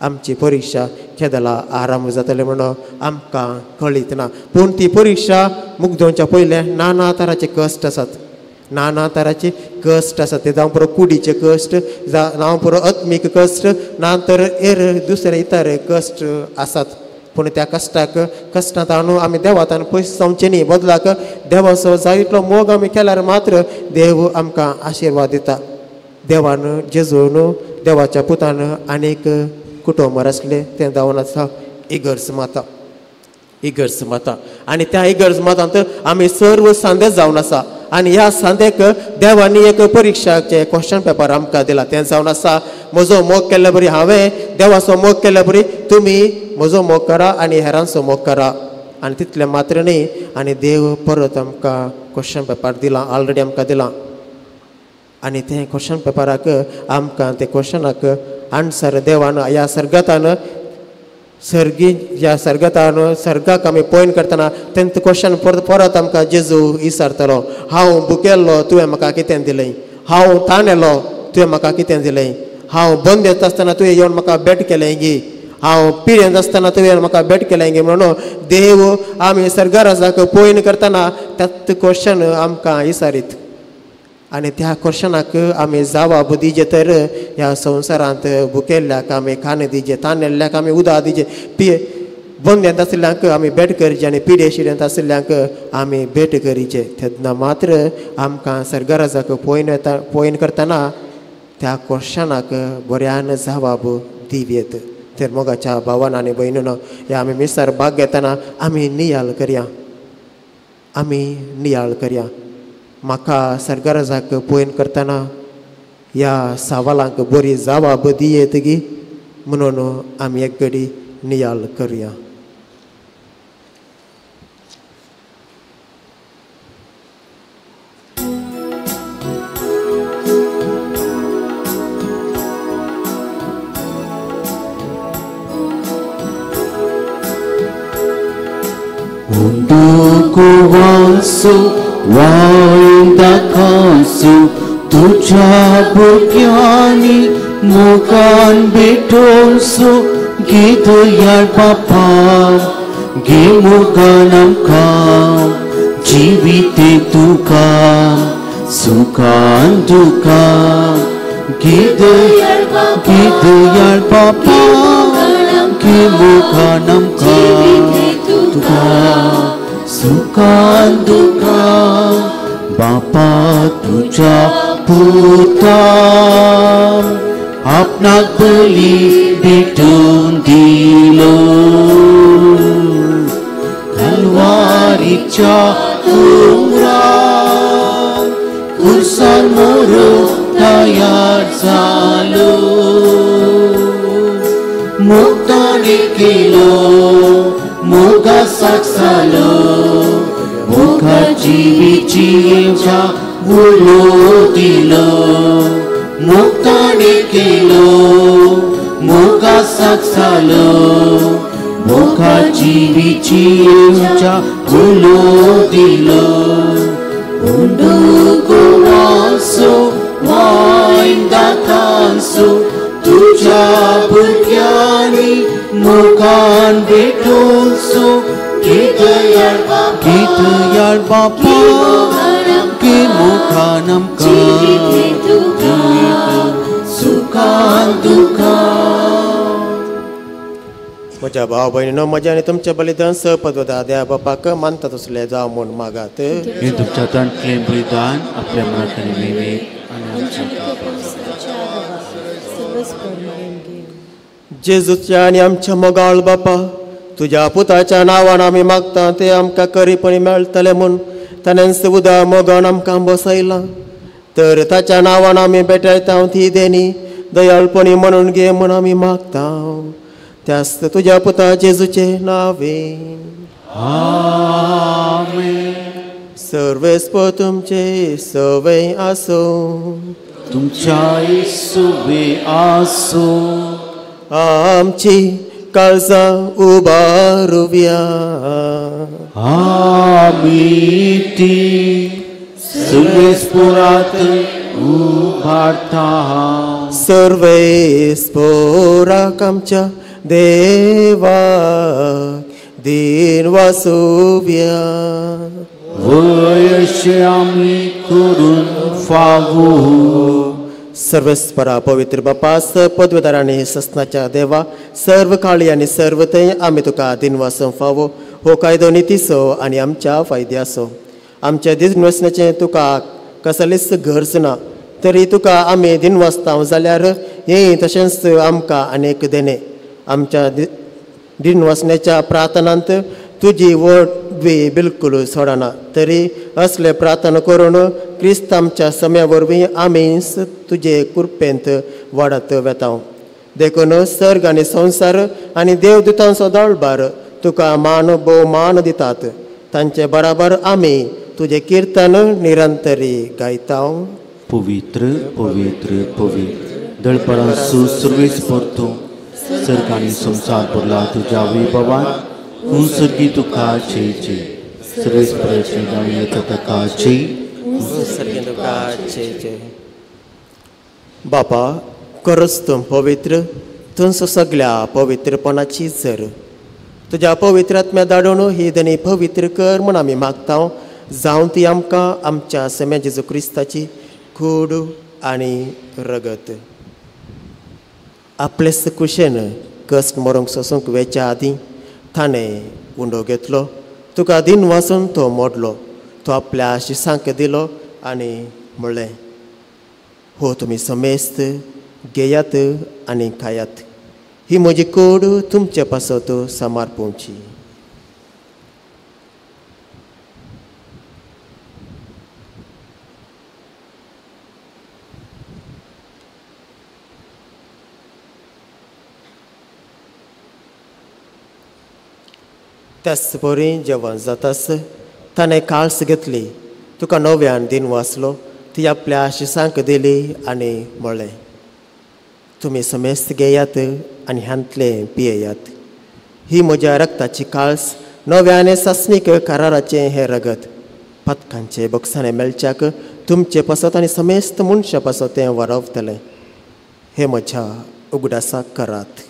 D: आमची परिक्षा केदला आराम जाताली म्हणून आमकां कळीत ना. पूण ती परिक्षा मुगदोवच्या पयलें नाना तराचे कश्ट आसात, नाना तराचे कश्ट आसात. ते जावं पुरो कुडीचे कश्ट, जावं पुरो आत्मीक कश्ट, ना तर हेर दुसरे इतर कश्ट आसात. पूण त्या कश्टाक कश्टांत हाडून आमी देवातान पयस जावचें न्ही, बदलाक देवाचो जाय इतलो मोग आमी केल्यार मात्र देव आमकां आशिर्वाद दिता. देवान जेजून देवाच्या पुतान आनीक कुटुंबार आसलें तें जावन आसा इगर्ज माता, इगर्ज माता. आनी त्या इगर्ज मातांत आमी सर्व सांदे जावन आसा. आनी ह्या सांदेक देवांनी एक परिक्षाचे क्वेश्चन पेपर आमकां दिला, तें जावन आसा म्हजो मोग केल्ले बरी हांवें देवाचो मोग केल्ले बरी तुमी म्हजो मोग करा आनी हेरांचो मोग करा. आनी तितलें मात्र न्ही, आनी देव परत आमकां क्वेश्चन पेपर दिला, ऑलरेडी आमकां दिला. आनी तें क्वेश्चन पेपराक आमकां ते क्वेश्चनाक आन्सर देवान ह्या सर्गतान सर्गी ह्या सर्गतान सर्गाक आमी पॉयंट करतना तेंच क्वेश्चन परत परत आमकां जेजू विचारतलो, हांव भुकेल्लो तुवें म्हाका कितें दिलें, हांव ताणेलो तुवें म्हाका कितें दिलें, हांव बंद येता आसतना तुवें येवन म्हाका भेट केलें गी, हांव पिडेंत आसतना तुवें म्हाका भेट केलें गी म्हणून देव आमी सर्गराजाक पॉयंट करतना त्याच क्वेश्चन आमकां विचारीत. आनी त्या क्वेश्चनाक आमी जवाब दिजे तर ह्या संवसारांत भुकेल्ल्याक आमी खाण दिजे, तानेल्ल्याक आमी उदक दिजे, पिये बंद्यांत आशिल्ल्यांक आमी भेट करची आनी पिडे शिड्यांत आशिल्ल्यांक आमी भेट करीचे. तेन्ना मात्र आमकां सर्गराजाक पळोवन येता, पळोवन करतना त्या क्वेश्चनाक बऱ्यान जवाब दिवयेत. तर मोगाच्या भावान आनी भयणीनो, ह्या आमी मिसार भाग घेतना आमी नियाळ करया, आमी नियाळ करया. म्हाका सर्गराजाक पळोवन करतना ह्या सवालांक बरी जवाब दियेत गी म्हणून आमी एक घडी नियाळ करुया.
F: Undukuwansu वायदाकांसु तुझ्या भुरग्यांनी मुखान भेटोवसु गीत यार बापा गे मुखान आमकां जिविते तुका सुखान दुखान गीत यार बापा गे मुखान आमकां तुका सुखान दुखान बापा तुझ्या पुता आपणाक बली भेटून दिलो कलवारीच्या उमरान कुर्सान मोरूंक तयार जालो मुक्ताने केलो मोगा साक्षालो मोगा जिवीची येवच्या उलो दिलो मुक्ताने केलो मोगा साक्षालो मोगा जिवीची येवच्या उलो दिलो उंडुकुवासो वायदाकांसो तुझ्या भुरग्यांनी मुखान भेटोवचो गीत यार बापा गे मुखान आमकां सुखान दुखान.
D: म्हज्या भाव भयणीनो, म्हज्या आनी तुमचें बलिदान सपदवदा देवा बापाक मानता तसलें जावं म्हूण मागात.
F: हें तुमच्या हातांतलें बलिदान आपल्या मनात आनी विवेक आनी आमच्या
D: जेजूच्या आनी आमच्या मोगाळ बापा, तुज्या पुताच्या नांवान आमी मागता तें आमकां करीपणी मेळटलें म्हूण ताणें उदक मोगान आमकां बसयलां. तर ताच्या नांवान आमी भेटयता ती देणी दयाळपणी म्हणून घे म्हूण आमी मागता. त्याच तुज्या पुता जेजूचे नांवे
F: आमेन.
D: सर्वेस्पर तुमचे सवय आसूं,
F: तुमच्याय सुवे आसूं.
D: आमची काळजां उबारुया,
F: आमी ती सर्वेस्पोरात उबारता.
D: सर्वेस्पोराक आमच्या देवाक दिन वासुया,
F: वय अशें आमी करून फावो.
D: सर्वेस्परा पवित्र बापा, पदवेदार आनी ससनाच्या देवा, सर्व काळी आनी सर्व थंय आमी तुका दिनवासूंक फावो. हो कायदो नितीचो आनी आमच्या फायद्याचो. आमच्या दिनवासनाचें तुका कसलीच गरज ना, तरी तुका आमी दिनवासता जाल्यार हें तशेंच आमकां अनेक देणें. आमच्या दिनवासनेच्या प्रार्थनांत तुजी वडवी बिलकूल सोडना, तरी असले प्रार्थना करून क्रिस्त आमच्या सम्या वरवीं आमी तुजे कृपेंत वाडत वेता. देखून सर्ग आनी संवसार आनी देवदुतांचो दळबार तुका मान भोवमान दितात. तांचे बराबर आमी तुजें किर्तन निरंतरी गायता.
F: पवित्र पवित्र पवित्र दळपरांसू सर्वेस परतू सर्ग आनी संवसार भरला तुज्या वैभवान. सर्गी तुका जय जय सर्वेस परचे नांव येता ताका जय.
D: सर्गी तुका जय जय. बापा, खरोच तूं पवित्र, तूंच सगळ्या पवित्रपणाची जर. तुज्या पवित्र आत्म्या धाडून ही धनी पवित्र कर म्हूण आमी मागता. जावं ती आमकां आमच्या सम्या जेजू क्रिस्ताची कूड आनी रगत. आपलेच कुशेन कश्ट मरूंक सोसूंक वेच्या आदीं ताणें उंडो घेतलो, तुका दिन वाचून तो मोडलो, तो आपल्या शिसांक दिलो आनी म्हणलें, हो तुमी समेस्त घेयात आनी खायात, ही म्हजी कूड तुमचे पासत समर्पणची. त्याच बरी जेवण जातास ताणें काळस घेतली, तुका नव्यान दिन वाचलो, ती आपल्या शिसांक दिली आनी म्हणलें, तुमी समेस्त घेयात आनी ह्यांतलें पियेयात, ही म्हज्या रक्ताची काळस, नव्याने सासणीक कराराचें हें रगत, पथकांचे बक्षाणे मेळच्याक तुमचे पासत आनी समेस्त मनशां पासत तें वरवतलें. हें म्हज्या उगडासाक करात.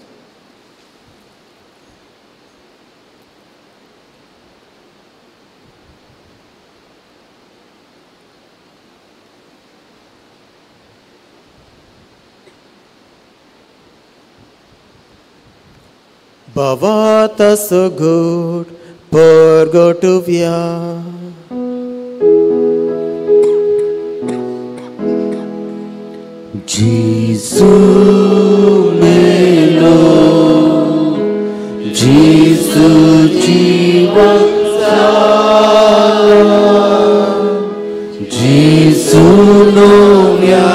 D: Bhavata sugut purgotuvya.
F: Jesu melo, Jesu jivan sala, Jesu novya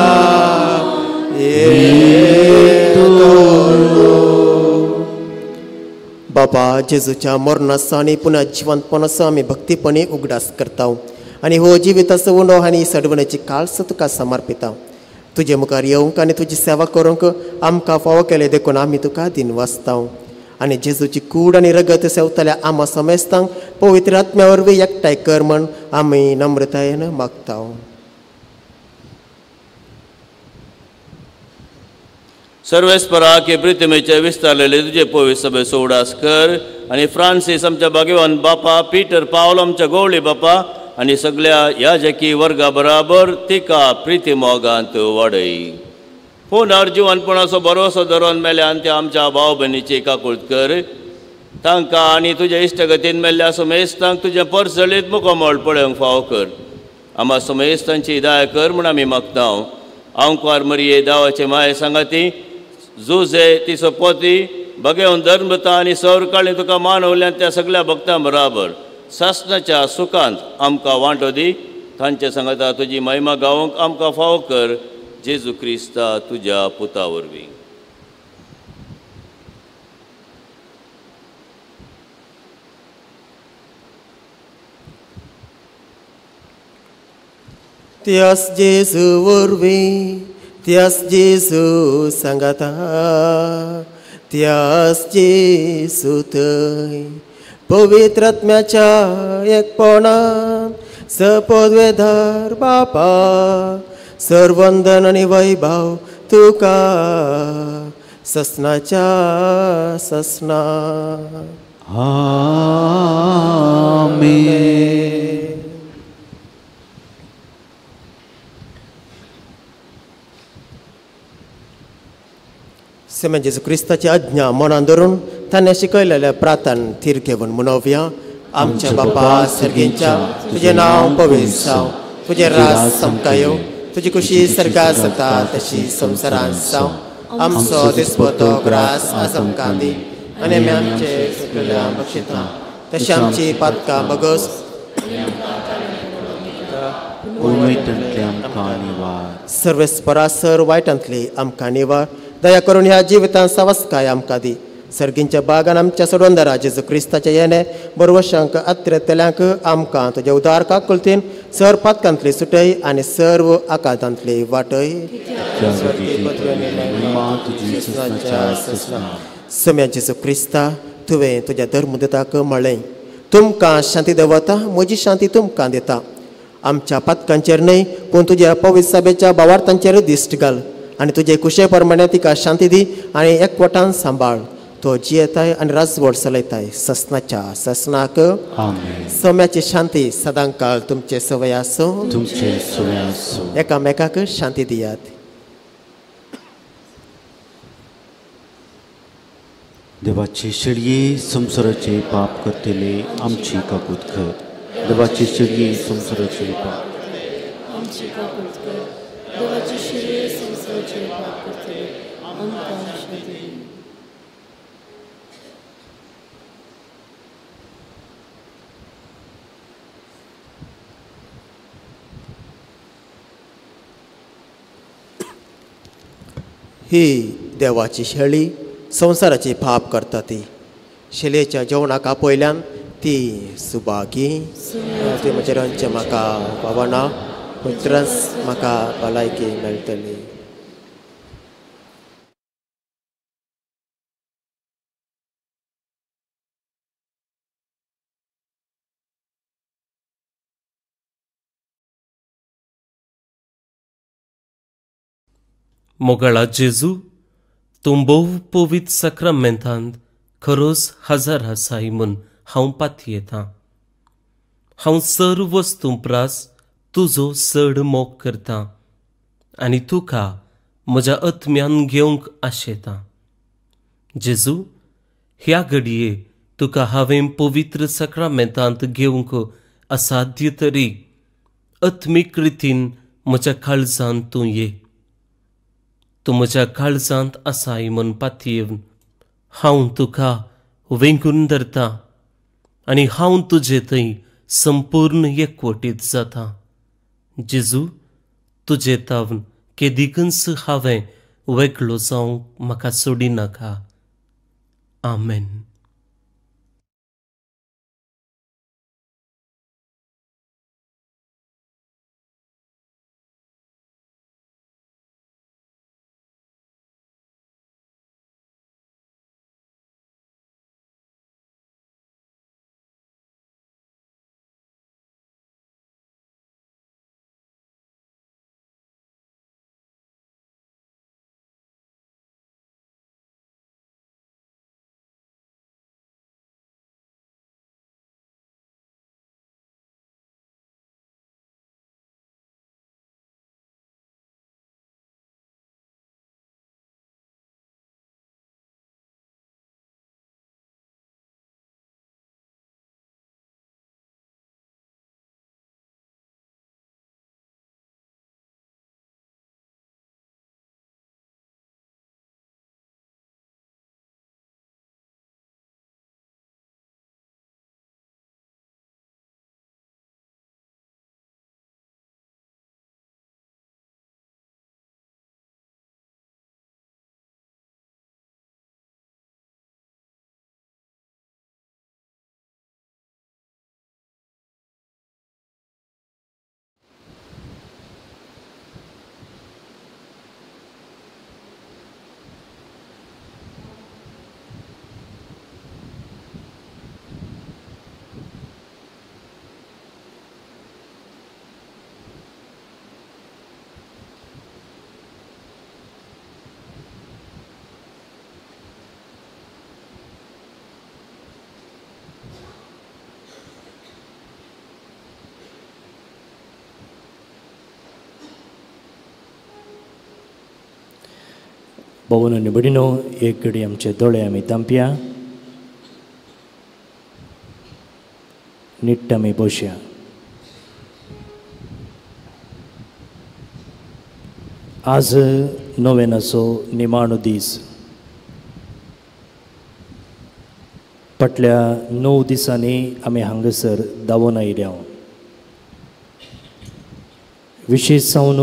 D: बाबा जेजूच्या मरणाचो आनी पुनः जिवंतपणाचो आमी भक्तीपणी उगडास करता आनी हो जिविताचो उंडो आनी सडवणेची काळस तुका समर्पिता. तुजे मुखार येवंक आनी तुजी सेवा करूंक आमकां फावो केलें देखून आमी तुका दिनवासता आनी जेजूची कूड आनी रगत सेवतल्या आमा समेस्तांक पवित्र आत्म्या वरवीं एकठांय कर म्हण आमी नम्रतायेन मागता.
G: सर्वेस्परा की प्रितमेचे विस्तारलेले तुजे पवित्र सभेचो उडास कर आनी फ्रांसीस आमच्या भाग्यवान बापा, पीटर पावल आमच्या गोवळी बापा आनी सगळ्या याजकी वर्गा बराबर तिका प्रिती मोगांत वाडय. फोनार जिवनपणाचो भरोसो धरून मेल्यान त्या आमच्या भाव भयणीची काकूळत कर. तांकां आनी तुज्या इश्टगतीन मेल्ल्या समेस्तांक तुजें परजळीत मुखमळ पळोवंक फावो कर. आमा समेस्तांची दया कर म्हूण आमी मागता. आंकवार मरिये दावाचे माये सांगाती जुजे तिचो पोती बगेवन धर्मता आनी सौर काळी तुका मानवल्यान त्या सगळ्या भक्तां बराबर सासनाच्या सुखांत आमकां वांटो दी. तांचे सांगता तुजी महिमा गावंक आमकां फावो कर. जेजू क्रिस्ता तुज्या पुता वरवीं.
D: त्यास जेजू वरवीं, त्यास जेजू सांगाता, त्यास जेजू थंय पवित्र आत्म्याच्या एकपणान सपदवेधर बापा सर्वंदन आनी वैभव तुका ससनाच्या ससना.
F: आमेन.
D: सेमेन जेजू क्रिस्ताची आज्ञा मनान धरून ताणें शिकयलेल्या प्रातान थीर घेवन म्हणोवया. आमच्या बापा सर्गींच्या, तुजें नांव पवित्र जावं, तुजें राज सामकां येवं, तुजी खुशी सर्गांत जाता तशी संवसारांत जावं. आमचो दिसपटो ग्रास आज आमकां दी आनी आमी आमचे चुकलेल्या बक्षिता तशी आमची पातकां बगस सर्वेस्परा सर वायटांतली आमकां निवार. दया करून ह्या जिवितांत सावसकाय आमकां दी. सर्गींच्या बागान आमच्या सोडवणदारा जेजू क्रिस्ताच्या येणे बरवशांक अत्रेतल्यांक आमकां तुज्या उदार काकुळतीन सर पातकांतली सुटय आनी सर्व आकांतांतली वाटय. सम्या जेजू क्रिस्ता, तुवें तुज्या धर्मदूताक म्हळें, तुमकां शांती दवरता, म्हजी शांती तुमकां दिता. आमच्या पातकांचेर न्हय पूण तुज्या पवित्र सभेच्या भावार्थांचेर दिश्ट घाल आनी तुजे कुशे प्रमाणे तिका शांती दी आनी एकवटान सांबाळ. तो जियेताय आनी राजवट चलयताय ससनाच्या ससनाक।
F: आमेन।
D: सोम्याची शांती सदांकाळ तुमचे सवय आसूं,
F: तुमचे सवय आसूं।
D: एकामेकाक शांती दियात।
F: देवाची शेळये संवसाराचे पाप करतले आमची काकूत कर। देवाची शेळये संवसाराचे पाप
H: आमची काकूत कर। देवाची शेळये संवसाराचे पाप करतले आमकां शांती दी।
D: ही देवाची शेळी संवसाराची पाप करता ती शेळयेच्या जेवणाक आपयल्यान ती सुभागी। ती म्हजें रांदचें म्हाका पावना, उतरांच म्हाका भलायकी मेळटली।
I: मोगाळा जेजू, तूं भोव पवित्र साक्रामेंतांत खरोच हजर आसाय म्हूण हांव पातयेतां। हांव सर्व वस्तूं प्रास तुजो चड मोग करतां आनी तुका म्हज्या आत्म्यान घेवंक आशेतां। जेजू, ह्या घडये तुका हांवें पवित्र साक्रामेंतांत घेवंक असाध्य तरी आत्मीक रितीन म्हज्या काळजांत तूं ये। तूं म्हज्या काळजांत आसाय म्हूण पातयेवन हांव तुका वेंगून धरतां आनी हांव तुजे थंय संपूर्ण एकवटीत जाता। जेजू, तुजे तावन केदिकूच हांवें वेगळो जावंक म्हाका सोडिनाका। आमेन।
J: भोवन आनी भयणीनो, एक घडी आमचे दोळे आमी धांपया, निट्ट आमी बसया। आज नोवेनाचो निमाणो दीस। फाटल्या 9 दिसांनी आमी हांगासर धांवून आयल्या। विशेश जावन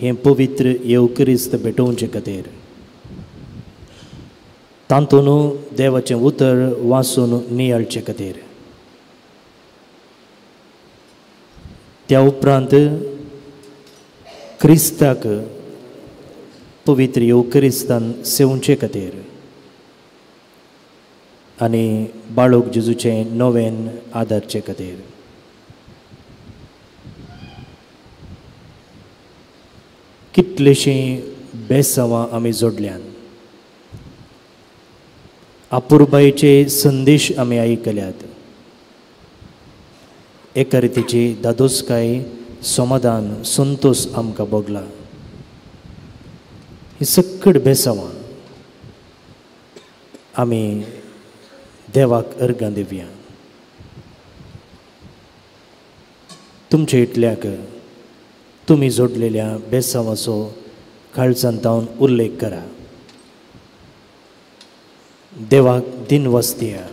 J: हें पवित्र येवक्रिस्त भेटोवचे खातीर तातूंत देवाचें उतर वाचून नियाळचे खातीर। त्या उपरांत क्रिस्ताक पवित्र येवक्रिस्तान सेवचे खातीर आनी बाळूक जेजूचें नवेन आदारचे खातीर। कितलींशीं बेसांवां आमी जोडल्यान, अपुरबायेचे संदेश आमी आयकल्यात. एका रितीची दादोसकाय, समाधान, संतोश आमकां भोगला. ही सकट बेसांवां आमी देवाक अर्गां दिवया. तुमचे इतल्याक तुमी जोडलेल्या बेसांवाचो काळजांत तावन उल्लेख करा. देवाक दिनवास दिया.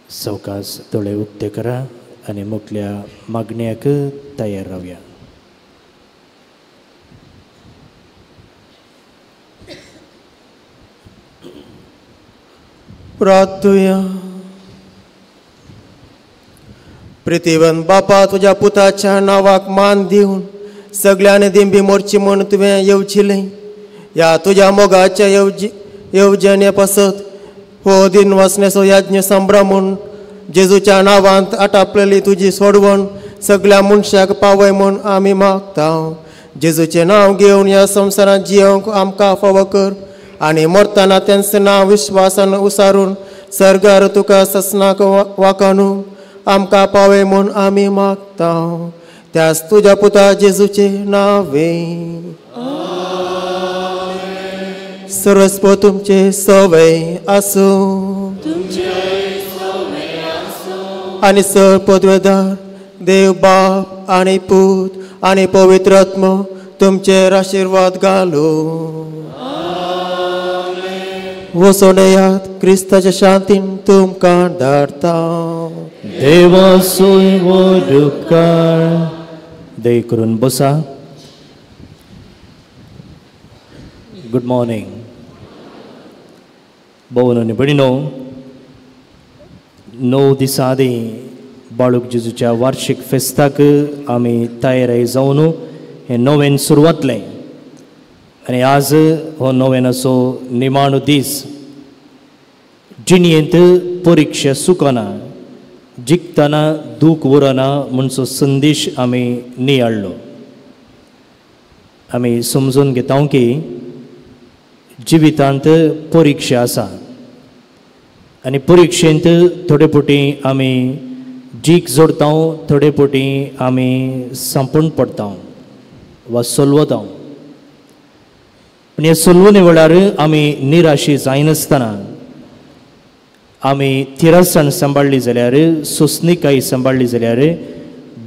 J: सवकास दोळे उक्ते करा आनी मुखल्या मागण्याक तयार रावया.
D: प्रार्थुया. प्रितीवन बापा, तुज्या पुताच्या नांवाक मान दिवन सगळ्यांनी दिंबी मोरची म्हूण तुवें येवजिलें. ह्या तुज्या मोगाच्या येवजणे पासत हो दिन वसण्याचो यज्ञ संभ्रमून जेजूच्या नांवांत आटापलेली तुजी सोडवण सगळ्या मनशाक पावय म्हूण आमी मागता. जेजूचें नांव घेवन ह्या संवसारांत जियोवंक आमकां फावो कर आनी मरतना तेंचें नांव विश्वासान उसारून सर्गार तुका ससनाक वाकानू आमकां पावय म्हूण आमी मागता. त्याच तुज्या पुता जेजूचें नांवे. सरस्व तुमचे सवय आसूं आनी सर पदवेदार देव बाप आनी पूत आनी पवित्र आत्मो तुमचेर आशिर्वाद घालूं. वचोन येयात, क्रिस्ताच्या शांतीन तुमकां धाडटा.
J: देवाचो व्हड उपकार. दया करून बसा. Good morning. भोवन आनी भयणीनो, 9 दिसां आदीं बाळूक जेजूच्या वार्षीक फेस्ताक आमी तयारी जावन हें नोवेन सुरवातलें आनी आज हो नोवेनाचो निमाणो दीस. जिणेंत परिक्षा चुकना, जिखतना दूख उरना म्हणचो संदेश आमी नियाळ्ळो. आमी समजून घेता की जिवितांत परिक्षा आसा आनी परिक्षेंत थोडे फावटी आमी जीक जोडता, थोडे फावटी आमी सांपून पडटा वा सोलवता. पूण ह्या सोलवणे वेळार आमी निराशी जायनासतना आमी थिरसाण सांबाळ्ळी जाल्यार, सोंसणीकाय सांबाळ्ळी जाल्यार,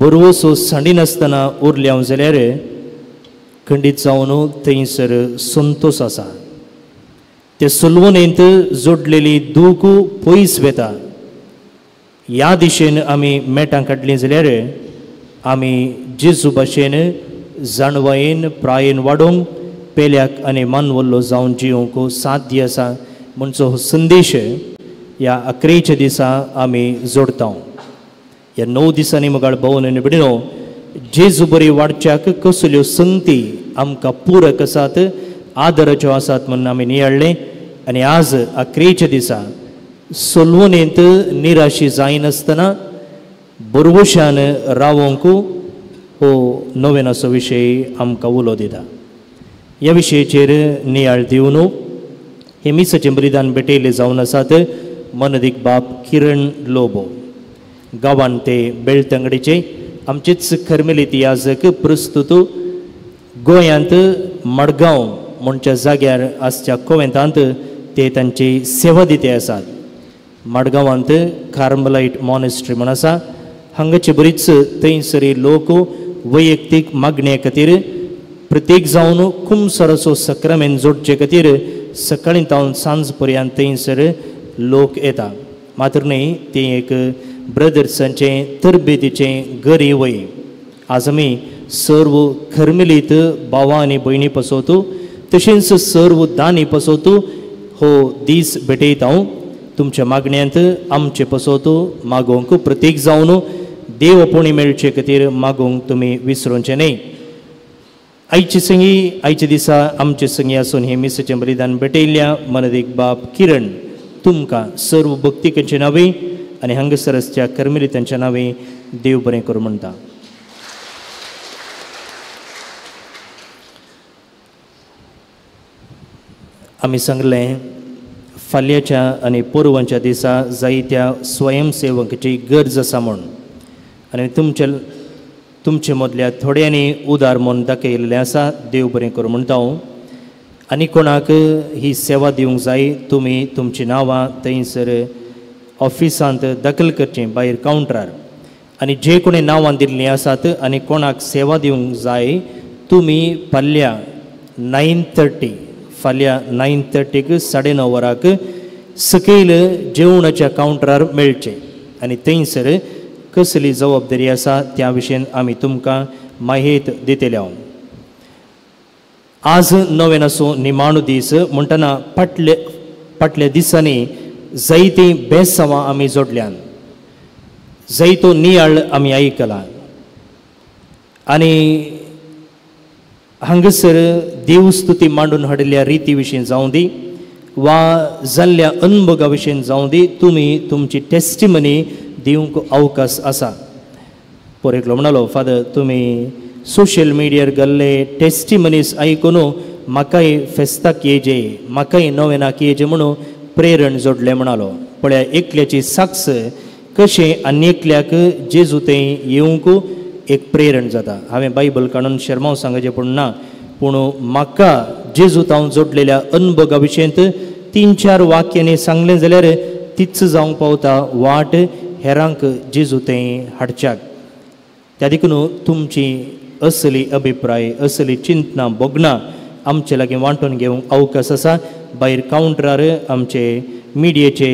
J: बरवसो सांडिनासतना उरल्या जाल्यार खंडीत जावन थंयसर संतोश आसा. ते सोलवणेंत जोडलेली दूख पयस वेता. ह्या दिशेन आमी मेटां काडलीं जाल्यार आमी जेजू भाशेन जाणवायेन प्रायेन वाडोवंक पेल्याक आनी मानवल्लो जावन जिवंक साध्य आसा म्हणचो हो संदेश ह्या अकरेच्या दिसा आमी जोडता. ह्या 9 दिसांनी मुखार भोवन आनी भयणीनो, जेजू बरी वाडच्याक कसल्यो संगती आमकां पुरक आसात, आदराच्यो आसात म्हूण आमी नियाळ्ळें. आनी आज अकरेच्या दिसा सोलवणेंत निराशी जायनासतना बरवशान रावोंक हो नोवेनाचो विशय आमकां उलो दिता. ह्या विशयाचेर नियाळ दिवन हे मिसाचें बलिदान भेटयल्लें जावन आसात मनदीक बाप किरण लोबो, गांवान ते बेळतंगडीचे आमचेच खरमेलीत याजक प्रस्तुत गोंयांत मडगांव म्हणच्या जाग्यार आसच्या कोवेंतांत ते तांची सेवा दिते आसात. मडगांवांत कार्मलायट मॉनेस्ट्री म्हूण आसा, हांगाचे बरीच थंयसरी लोक वैयक्तीक मागणे खातीर प्रत्येक जावन कुमसराचो सक्रामेन जोडचे खातीर सकाळीं तावन सांज पर्यंत थंयसर लोक येता. मात्र न्हय तें एक ब्रदर्सांचें तरबेतीचें गरी वय. आज आमी सर्व खरमिलीत भावा आनी भयणी पसोतू तशेंच सर्व दानी पसोतू हो दीस भेटयता. हांव तुमच्या मागण्यांत आमचे पसोतू मागोवंक प्रत्येक जावन देव आपोवणी मेळचे खातीर मागोवंक तुमी विसरोवचें न्हय. आयचे संगी आयच्या दिसा आमचे संगी आसून हे मिसाचें बलिदान भेटयल्ल्या मनदीक बाप किरण तुमकां सर्व भक्तिकांचे नांवे आनी हांगासर आसच्या कर्मेलितांच्या नांवे देव बरें करूं म्हणटा. आमी सांगलें फाल्यांच्या आनी पोरवांच्या दिसा जायत्या स्वयंसेवकाची गरज आसा म्हूण आनी तुमचे मदल्या थोड्यांनी उदार म्हूण दाखयल्लें आसा. देव बरें करूं म्हणटा हांव. आनी कोणाक ही सेवा दिवंक जाय तुमी तुमचीं नांवां थंयसर ऑफिसांत दाखल करचीं भायर कावंटरार आनी जे कोणी नांवां दिल्लीं आसात आनी कोणाक सेवा दिवंक जाय तुमी फाल्यां 9:30 फाल्यां 9:30 9:30 वराक सकयल जेवणाच्या कावंटरार मेळचें आनी थंयसर कसली जबाबदारी आसा त्या विशयन आमी तुमकां माहिती दितले. हांव आज नवेनाचो निमाणो दीस म्हणटना फाटल्या दिसांनी जायतीं बेसांवां आमी जोडल्यान, जायतो नियाळ आमी आयकला आनी हांगासर देवस्तुती मांडून हाडिल्ल्या रिती विशीं जावं दी वा जाल्ल्या अनुभवा विशीं जावं दी तुमी तुमची टेस्टिमनी दिवंक अवकाश आसा. पोर एकलो म्हणालो, फादर तुमी सोशल मिडियार गेल्ले टेस्टिमनीस आयकून म्हाकाय फेस्ताक येजे म्हाकाय नवेनाक येजे म्हणून प्रेरण जोडलें म्हणालो. पळया एकल्याची साक्ष कशें आनी एकल्याक जेजू थंय येवंक एक प्रेरण जाता. हांवें बायबल काडून शेरमांव सांगचें पूण ना, पूण म्हाका जेजू हांव जोडलेल्या अनुभवा विशयंत 3-4 वाक्यांनी सांगलें जाल्यार तीच जावंक पावता वाट हेरांक जेजू थंय हाडच्याक. त्या देखून तुमची असली अभिप्राय असली चिंतना भोगणां आमचे लागीं वांटून घेवंक अवकाश आसा. भायर कावंटरार आमचे मिडियेचे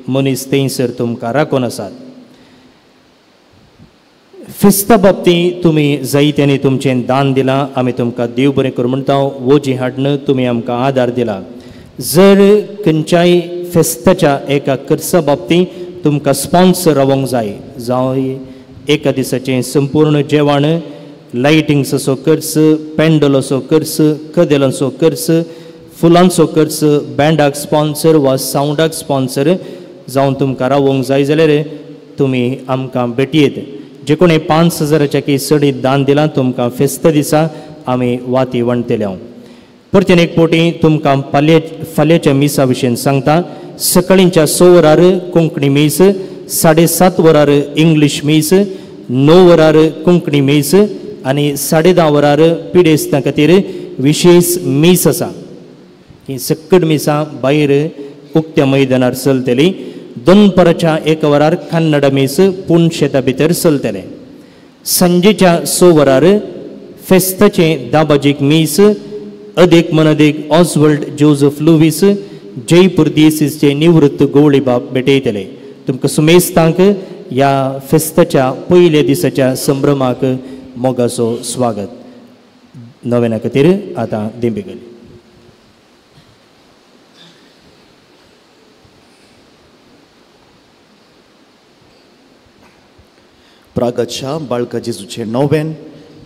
J: मनीस थंयसर तुमकां राखून आसात. फेस्ता बाबतींत तुमी जायत्यांनी तुमचें दान दिलां, आमी तुमकां देव बरें करूं म्हणटा. वोजी हाडून तुमी आमकां आदार दिला. जर खंयच्याय फेस्ताच्या एका खर्चा बाबतींत तुमकां स्पॉन्सर रावोंक जाय, जावं एका दिसाचें संपूर्ण जेवण, लायटिंग्साचो खर्च, पेंडलाचो खर्च, कदेलांचो खर्च, फुलांचो खर्च, बँडाक स्पॉन्सर वा सावंडाक स्पॉन्सर जावन तुमकां रावोंक जाय जाल्यार तुमी आमकां भेटयेत. जे कोणी 5,000च्या की चडीत दान दिलां तुमकां फेस्त दिसा आमी वाती वणटले. हांव परतीन एक फावटी तुमकां फाल्यांच्या मिसा विशीं सांगता. सकाळींच्या 6 वरार कोंकणी मीस, 7:30 वरार इंग्लीश मीस, 9 वरार कोंकणी मीस आनी 10:30 वरार पिडेस्तां खातीर विशेश मीस आसा. ही सक्कड मिसां भायर उक्त्या मैदानार चलतली. दनपाराच्या 1 वरार कन्नड मीस पूण शेता भितर चलतलें. सांजेच्या 6 वरार फेस्ताचें दाबाजीक मीस अदीक मनदीक ऑसवर्ल्ड जोजफ लुवीस जयपूर दियसीसचे निवृत्त गवळीबाब भेटयतले. तुमकां सुमेस्तांक ह्या फेस्ताच्या पयल्या दिसाच्या संभ्रमाक मोगाचो स्वागत. नवेना खातीर आतां दिंबी गेली.
K: प्रागच्या बाळका जेजूचे नोवेन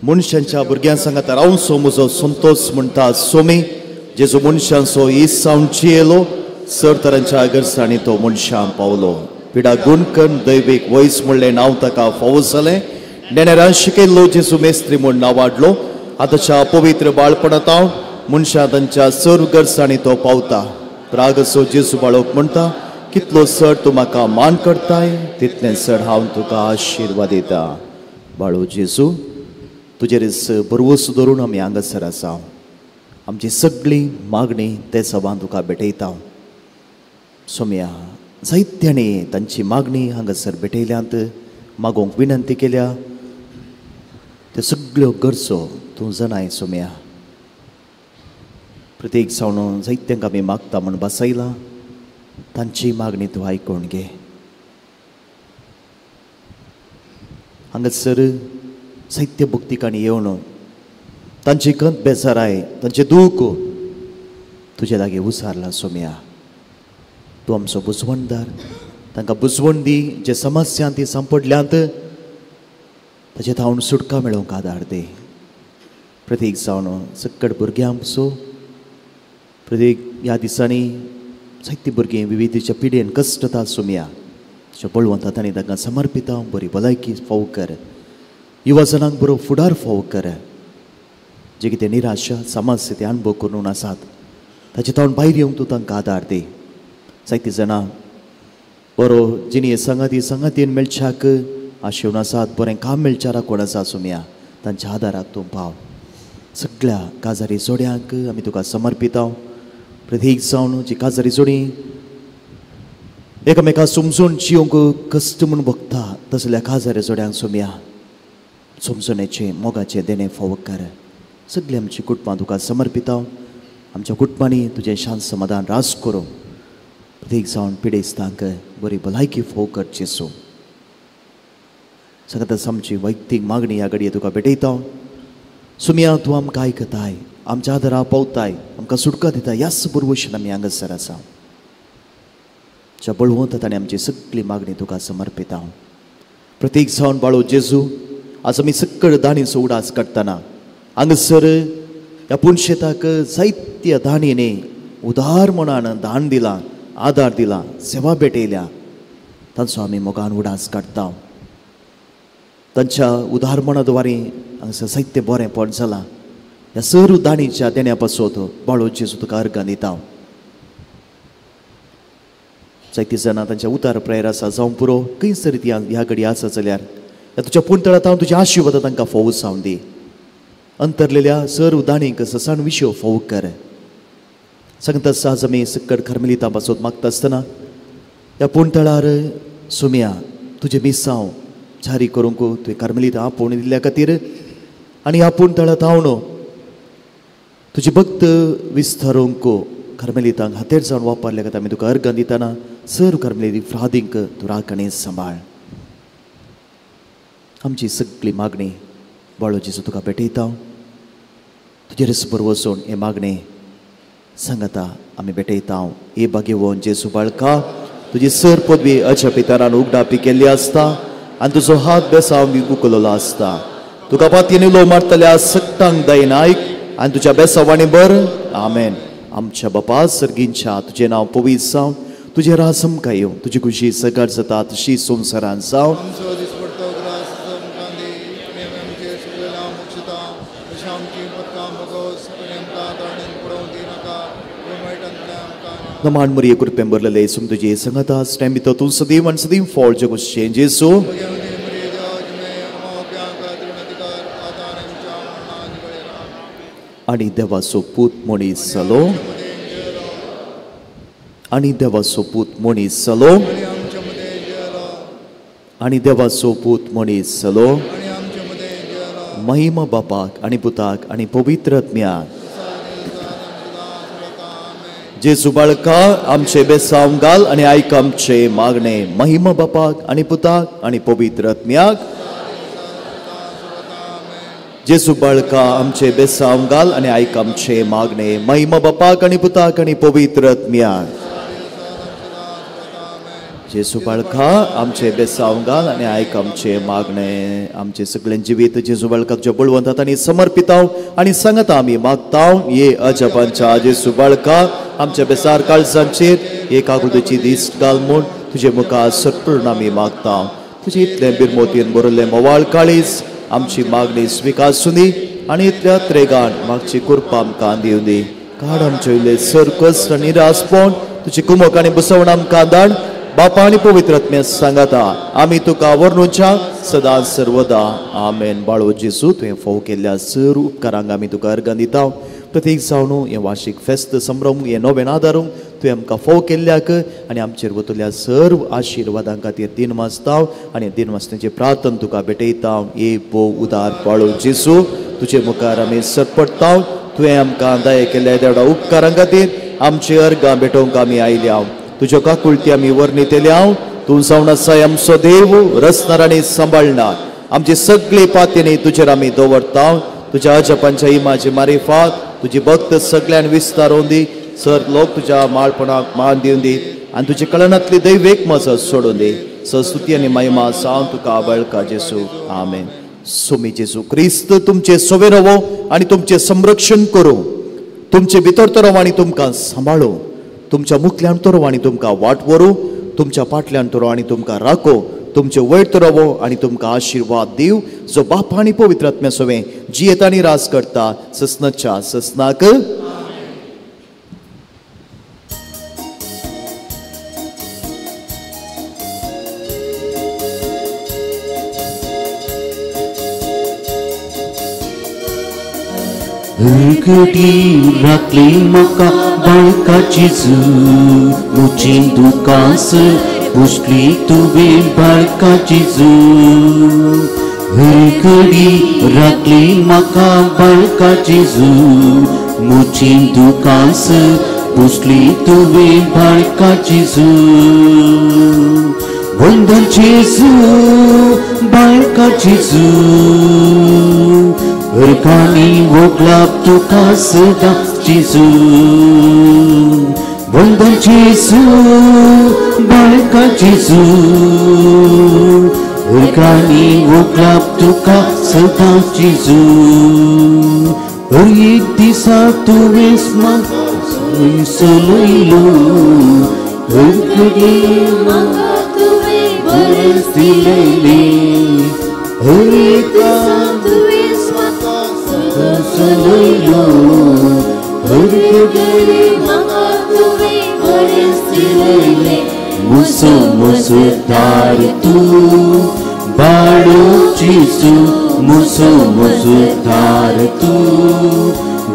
K: मनशांच्या भुरग्यां सांगात रावसो म्हजो संतोष म्हणटा सोमी जेजू मनशांचो इसावन जियेलो सर तरांच्या गरसांनी तो मनशां पावलो. पिडा गुणकन दैवीक वयस म्हणलें नांव ताका फावो जालें. नेणेरान शिकयल्लो जेजू मेस्त्री म्हूण नांव वाडलो. आतांच्या पवित्र बाळपणांत मनशां तांच्या सर गरसांनी तो पावता. प्रागचो जेजू बाळोक म्हणटा कितलो सर तूं म्हाका मान करताय तितलें सर हांव तुका आशिर्वाद दिता. बाळू जेजू तुजेर भरवंसो धरून आमी हांगासर आसा. आमची सगळी मागणी ते सभान तुका भेटयता. सोम्या जायत्यांनी तांची मागणी हांगासर भेटयल्यांत, मागोवंक विनंती केल्या. त्यो सगळ्यो गरजो तूं जाणाय सोम्या. प्रत्येक जावन जायत्यांक आमी मागता म्हूण बसयलां, तांची मागणी तूं आयकून घे. हांगासर जायते भक्तिकांनी येवन तांची खंत बेजाराय, तांचें दूख तुजे लागीं उसारलां सोम्या. तूं आमचो बुजवणदार, तांकां बुजवण दी. जे समस्यां ती सांपडल्यांत ताचे थावन सुटका मेळोवंक आदार दी. प्रत्येक जावन सक्कड भुरग्यांक सो प्रत्येक ह्या दिसांनी जायतीं भुरगीं विविधच्या पिडेन कश्टता सोम्या. तुज्या बळवंत हातांनी तांकां समर्पिता, बरी भलायकी फाव कर, युवा जणांक बरो फुडार फाव कर. जे कितें निराशा समस्या ते अनुभव करून आसात ताचे थावन भायर येवंक तूं तांकां आदार दी. जायतीं जाणां बरो जिणये सांगाती सांगातीन मेळच्याक आशेवन आसात, बरें काम मेळच्या राखून आसा सोम्या. तांच्या आदाराक तूं पाव. सगळ्या काजारी जोड्यांक आमी तुका समर्पिता. प्रत्येक जावन जी काजारी जोडी एकामेका समजून जिवंक कश्ट म्हूण भोगता तसल्या काजारी जोड्यांक सोम्या समजणेचें मोगाचें देणें फावो कर. सगळीं आमची कुटुंबां तुका समर्पिता. आमच्या कुटुंबांनी तुजें शांत समाधान रास करूं. प्रत्येक जावन पिडेस्तांक बरी भलायकी फोव कर जेजू. सगळ्यात आमची वैयक्तीक मागणी ह्या घडये तुका भेटयता. सुम्या तूं आमकां आयकताय, आमच्या आदारा पावताय, आमकां सुटका दिता. ह्याच बरवशीन आमी हांगासर आसा. ज्या बळवंत ताणें आमची सगळी मागणी तुका समर्पिता. प्रत्येक जावन बाळो जेजू आज आमी सक्कड दाणीचो उडास काडटना हांगासर ह्या पुनशेताक जायत्या दाणींनी उदार मनान दान दिलां, आदार दिला, सेवा भेटयल्या. तांचो आमी मोगान उडास काडटा. तांच्या उदार मना द्वारे हांगासर जायतें बरेंपण जालां. ह्या सर दाणीच्या देण्या पासत बाळो जेजू तुका अर्गां दिता. जायतीं जाणां तांच्या उतार प्रेयर आसा जावं पुरो खंयसर ती ह्या घडी आसा जाल्यार ह्या तुज्या पुणतळांत हांव तुज्या आशिर्वाद तांकां फोव जावन दी. अंतरलेल्या सर दाणींक ससाण विशय फोव कर. सांगता आज आमी सक्कड कार्मेलिता पासत मागता आसतना ह्या पुणतळार सुम्या तुजें मिसांव जारी करूंक तुवें कार्मेलिता आपोवणी दिल्ल्या खातीर आनी ह्या पुणतळांत हांव तुजी भक्त विस्तारूंक कार्मेलितांक हातेर जावन वापरल्या खातीर आमी तुका अर्गां दितना सर कार्मेलिती फ्रादींक तूं राखणी सांबाळ. आमची सगळी मागणी बाळो जेजू तुका भेटयता. तुजेर बरो वचून हे मागणी सांगता आमी भेटयता. हे भाग्यवन जेजू बाळका, तुजी सर पदवी अज्या पितरान उगडापी केल्ली आसता आनी तुजो हात बेसांव उखललो आसता. तुका पातयेन उलो मारतल्या सक्तांक दयेन आयक आनी तुज्या बेसावांनी बर. आमेन. आमच्या बापा सर्गींच्या तुजें नांव पवित्र जावं, तुजें राज आमकां येवं, तुजी खुशी सगळ जाता तशी संवसारान जावं. नमान मरिये कृपेन भरलेले सुम तुजे संगता स्टॅम भितर तूं सदैव आनी सदैव फॉल जगोशें जेजू. आनी देवाचो पूत मनीस जालो, आनी देवाचो पूत मनीस जालो, आनी देवाचो पूत मनीस जालो. महिमा बापाक आनी पुताक आनी पवित्र आत्म्याक. जेजू बाळका आमचे बेसांव घाल आनी आयक आमचे मागणे. महिमा बापाक आनी पुताक आनी पवित्र आत्म्याक. जेजू बाळका आमचे बेसांव घाल आनी आयक आमचे मागणे. महिमा बापाक आनी पुताक आनी पवित्र आत्म्याक. जेजू बाळका आमचे बेसांव घाल आनी आयक आमचे मागणे. आमचे सगळें जिवीत जेजू बाळका तुज्या बळवंत हातांनी समर्पिताव आनी सांगता आमी मागताव. ये अजपांच्या जेजू बाळका आमच्या बेसार काळजांचेर एक आकृतीची दीस घाल म्हूण तुजे मुखार सरपूर्ण आमी मागता. तुजे इतलें बिरमोतीन बरयल्लें मोवाळ काळीज आमची मागणी स्विकारुनी आनी इतल्या त्रेगान मागची कृपा आमकां दिवनी. काड आमचे इल्ले सरकस आनी निरासपण तुजी कुमक आनी बसवण आमकां धाड. बापा आनी पवित्र आत्म्या सांगाता आमी तुका वर्णुच्या सदां सर्वदा. आमेन. बाळो जेजू तुवें फोव केल्ल्या सर उपकारांक आमी तुका अर्गां दिता. प्रतीक जावन हें वार्षिक फेस्त संभ्रम हें नवें आदारूंक तुवें आमकां फोव केल्ल्याक आनी आमचेर वतल्या सर्व आशिर्वादां खातीर दिन माजता आनी दिन माजण्याचें प्रार्थना तुका भेटयता. ए भोव उदार पाळो जेजू, तुजे मुखार आमी सरपडटा. तुवें आमकां दया केल्ल्या देवडा उपकारां खातीर आमचे अर्गां भेटोवंक आमी आयल्या. तुज्यो काकुळटी आमी वर्णितल्या. तूं जावन आसाय आमचो देव, रचणार आनी सांबाळणार. आमचे सगळे पातयेनी तुजेर आमी दवरता. तुज्या अजपांच्या इमाजी मारिफात तुजी भक्त सगळ्यान विस्तारोवन दी. सर लोक तुज्या माळपणाक मान दिवन दी आनी तुजे कळनांतली दैवेक मजत सोडून दी. सस्तुती आनी महिमा सावन तुका बळका जेसू. आमेन. सुमी जेजू क्रिस्त तुमचे सोवे रवो आनी तुमचें संरक्षण करूं. तुमचे भितर तो रवो आनी तुमकां सांबाळूं. तुमच्या मुखल्यान तो रवो आनी तुमकां वाट व्हरूं. तुमच्या फाटल्यान तो रवो आनी तुमकां राखो. तुमचे वयर तो रवो आनी तुमकां आशिर्वाद दिव, जो बाप आनी पवित्र आत्म्या सोवें जियेता आनी राज करता ससनाच्या ससनाक.
F: घडी राखली म्हाका बाळका जेजू, म्हजी दुकास पुसली तुवें बाळका जेजू. घडी राखली म्हाका बाळका जेजू, म्हजी दुकास पुसली तुवें बाळका जेजू. वंदन जेजू बाळका जेजू, अर्गांनी वोगलाप तुका सदां जेजू. वंदन जेजू बाळका जेजू, अर्गांनी वोगलाप तुका सदां जेजू. हर एक दिसा तुवें म्हाका सलयलो, हर घडी
H: म्हाका तुवें बरेंच
F: दिलेलें. हर एक
H: दिसा तुवें म्हाका
F: सलयलो, हर
H: घडी म्हाका तुवें बरेंच दिलेलें.
F: मुसो मुसुदार तूं बाळो जेजू, मुसो मुसुदार तूं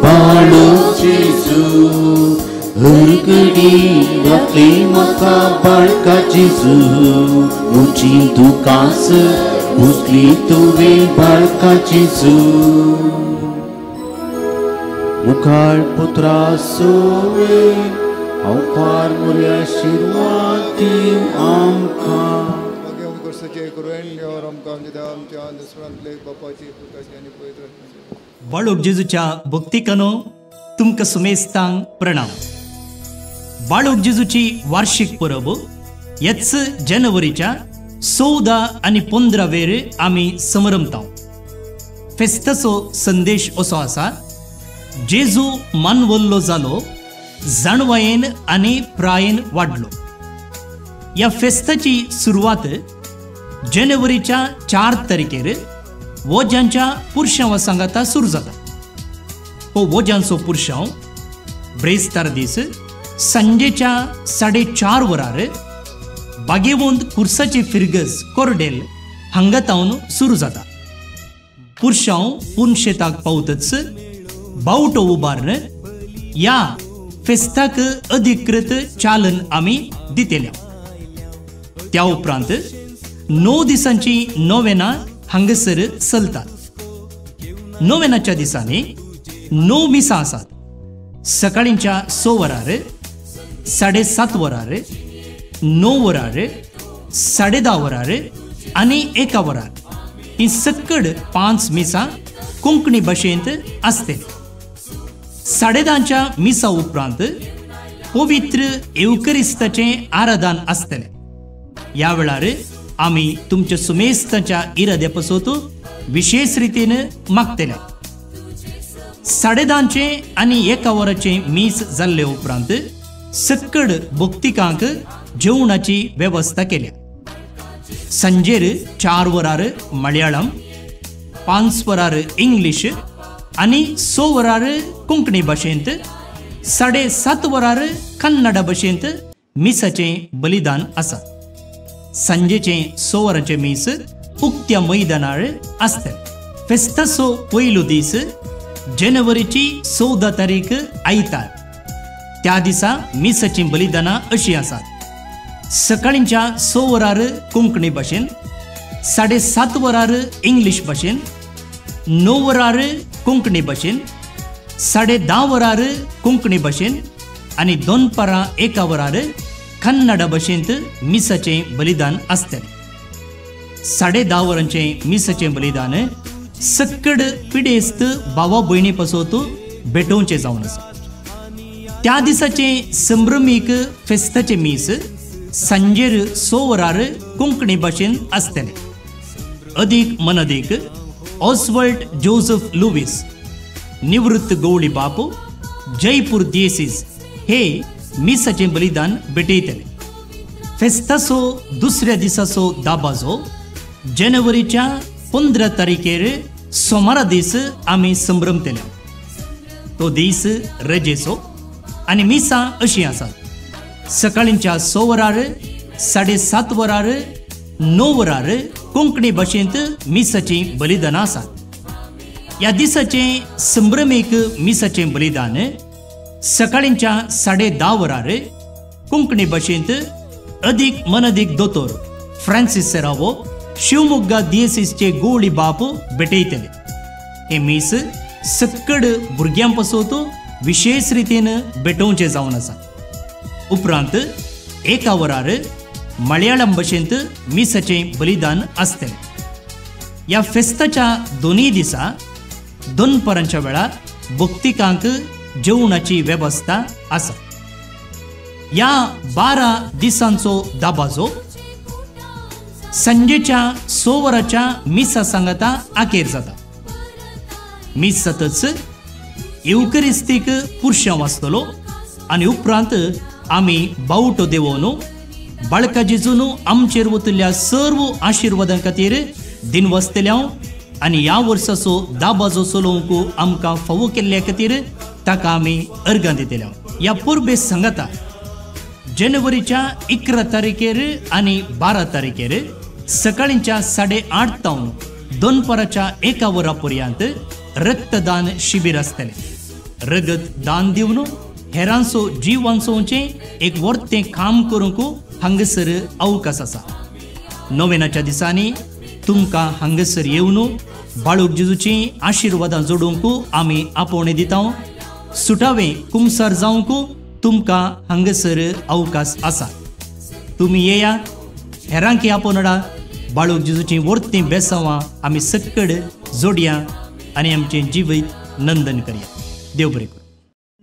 F: बाळो जेजू. हर घडी राखली म्हाका बाळका जेजू, म्हजी दुकास पुसली तुवें बाळका जेजू. मुखार पुत्रा सोवे हांव फार मोरया आशिर्वाद दीव आमकां.
J: बाळोक जेजूच्या भक्तिकानो तुमकां सुमेस्तांक प्रणाम. बाळोक जेजूची वार्षिक परब हेच जानेवारीच्या 14 आनी 15 वेर आमी समरमता. फेस्ताचो संदेश असो आसा, जेजू मानवल्लो जालो, जाणवायेन आनी प्रायेन वाडलो. ह्या फेस्ताची सुरवात जानेवारीच्या 4 तारखेर वोज्यांच्या पुरशांवा सांगाता सुरू जाता. हो वोज्यांचो पुरशांव ब्रेस्तार दीस सांजेच्या 4:30 वरार बागेवंत कुर्साची फिरगज कोरडेल हांगा तावन सुरू जाता. पुरशांव पुनशेताक पावतच बावटो उबारून ह्या फेस्ताक अधिकृत चालन आमी दितले. त्या उपरांत 9 दिसांची नोवेना हांगासर चलतात. नोवेनाच्या दिसांनी 9 मिसां आसात. सकाळींच्या 6 वरार, 7:30 वरार, 9 वरार, 10:30 वरार आनी 1 वरार ही सक्कड 5 मिसां कोंकणी भाशेंत आसतली. 10:30च्या मिसा उपरांत पवित्र येवकरिस्ताचें आराधन आसतलें. ह्या वेळार आमी तुमच्या सुमेस्ताच्या इराद्या पासत विशेष रितीन मागतले. 10:30चें आनी 1 वराचें मीस जाल्ले उपरांत सक्कड भक्तिकांक जेवणाची वेवस्था केल्या. सांजेर 4 वरार मलयाळम, 5 वरार इंग्लीश आनी 6 वरार कोंकणी भाशेंत, 7:30 वरार कन्नड भाशेंत मिसाचें बलिदान आसा. सांजेचें 6 वरांचें मीस उक्त्या मैदानार आसतलें. फेस्ताचो पयलो दीस जानेवारीची 14 तारीख आयतार. त्या दिसा मिसाचीं बलिदानां अशीं आसात. सकाळींच्या 6 वरार कोंकणी भाशेन, 7:30 वरार इंग्लीश भाशेन, 9 वरार कोंकणी भाशेन, 10:30 वरार कोंकणी भाशेन आनी दनपारां 1 वरार कन्नड भाशेंत मिसाचें बलिदान आसतलें. 10:30 वरांचें मिसाचें बलिदान सक्कड पिडेस्त भावा भयणी पासत भेटोवचें जावन आसा. त्या दिसाचें संभ्रमीक फेस्ताचें मीस सांजेर 6 वरार कोंकणी भाशेन आसतलें. अदीक मनदीक ऑस्वल्ड जोसेफ लुवीस, निवृत्त गवळी बाप, जयपूर दियेसीस हे मिसाचें बलिदान भेटयतले. फेस्ताचो दुसऱ्या दिसाचो दाबाजो जानेवारीच्या 15 तारखेर सोमारा दीस आमी संभ्रमतले. तो दीस रजेचो आनी मिसां अशीं आसात. सकाळींच्या 6 वरार, 7:30 वरार, 9 वरार कोंकणी भाशेंत मिसाचीं बलिदानां आसात. ह्या दिसाचें संभ्रमीक मिसाचें बलिदान सकाळींच्या 10:30 वरार कोंकणी भाशेंत अदीक मनदीक दोतोर फ्रांसीस सेरावो, शिवमोग्गा दियेसीसचे गोवळी बाप भेटयतले. हें मीस सक्कड भुरग्यां पासत विशेष रितीन भेटोवचें जावन आसा. उपरांत 1 वरार मलयाळम भाशेंत मिसाचें बलिदान आसतलें. ह्या फेस्ताच्या दोनूय दिसा दनपारांच्या वेळार भक्तिकांक जेवणाची वेवस्था आसा. ह्या 12 दिसांचो दाबाजो सांजेच्या 6 वरांच्या मिसा सांगाता आखेर जाता. मीस जातच येवकरिस्तीक पुरशांव वाचतलो आनी उपरांत आमी बावटो देवोवन बाळका जेजून आमचेर वतल्या सर्व आशिर्वादां खातीर दिनवासतले आनी ह्या वर्साचो दाबाजो चलोवंक आमकां फावो केल्ल्या खातीर ताका आमी अर्गां दितले. ह्या परबे सांगाता जानेवारीच्या 11 तारखेर आनी 12 तारखेर सकाळींच्या 8:30 तावन दनपाराच्या 1 वरा पर्यंत रक्तदान शिबीर आसतलें. रगत दान दिवन हेरांचो जीव वांचोवचें एक वर्तें काम करूंक हांगासर अवकाश आसा. नोवेनाच्या दिसांनी तुमकां हांगासर येवन बाळूक जेजूचीं आशिर्वादां जोडूंक आमी आपोवणें दिता. सुटावें कुमसार जावंक तुमकां हांगासर अवकाश आसा. तुमी येया, हेरांकी आपोवणां, बाळूक जेजूचीं वर्तीं बेसांवां आमी सक्कड जोडया आनी आमचें जिवीत नंदन करया. देव बरें करूं.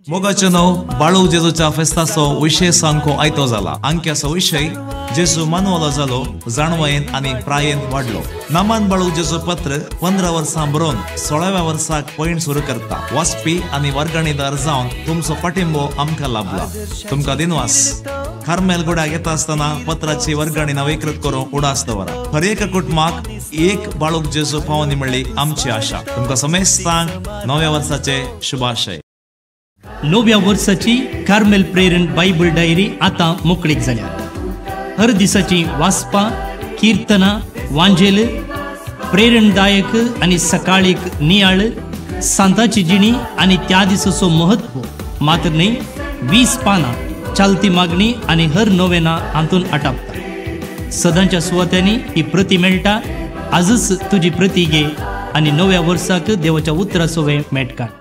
L: मोगाचें नांव बाळू जेजूच्या फेस्ताचो विशेष अंको आयतो जाला. अंक्याचो विशय जेजू मानवलो जालो, जाणवयेन आनी प्रायेन वाडलो. नामान बाळू जेजू पत्र 15 वर्सां बरोवन 16व्या वर्साक पयण सुरू करता. वाचपी आनी वर्गणीदार जावन तुमचो पाठिंबो आमकां लाभला. तुमकां दिनवास. कार्मेल गुड्याक येता आसतना पत्राची वर्गणी नवीकृत करून उडास दवरा. हर एका कुटुंबाक एक बाळूक जेजू पावनी म्हणली आमची आशा. तुमकां समेस्तांक नव्या वर्साचे शुभाशय.
J: नव्या वर्साची कार्मेल प्रेरण बायबल डायरी आतां मोकळीक जाल्या. हर दिसाची वाचपां, किर्तनां, वांजेल, प्रेरणदायक आनी सकाळीक नियाळ, सांताची जिणी आनी त्या दिसाचो महत्व मात्र न्हय 20 पानां चालती मागणी आनी हर नोवेना हातून आटापता. सदांच्या सुवात्यांनी ही प्रती मेळटा. आजच तुजी प्रती घे आनी नव्या वर्साक देवाच्या उतराचो मेट काड.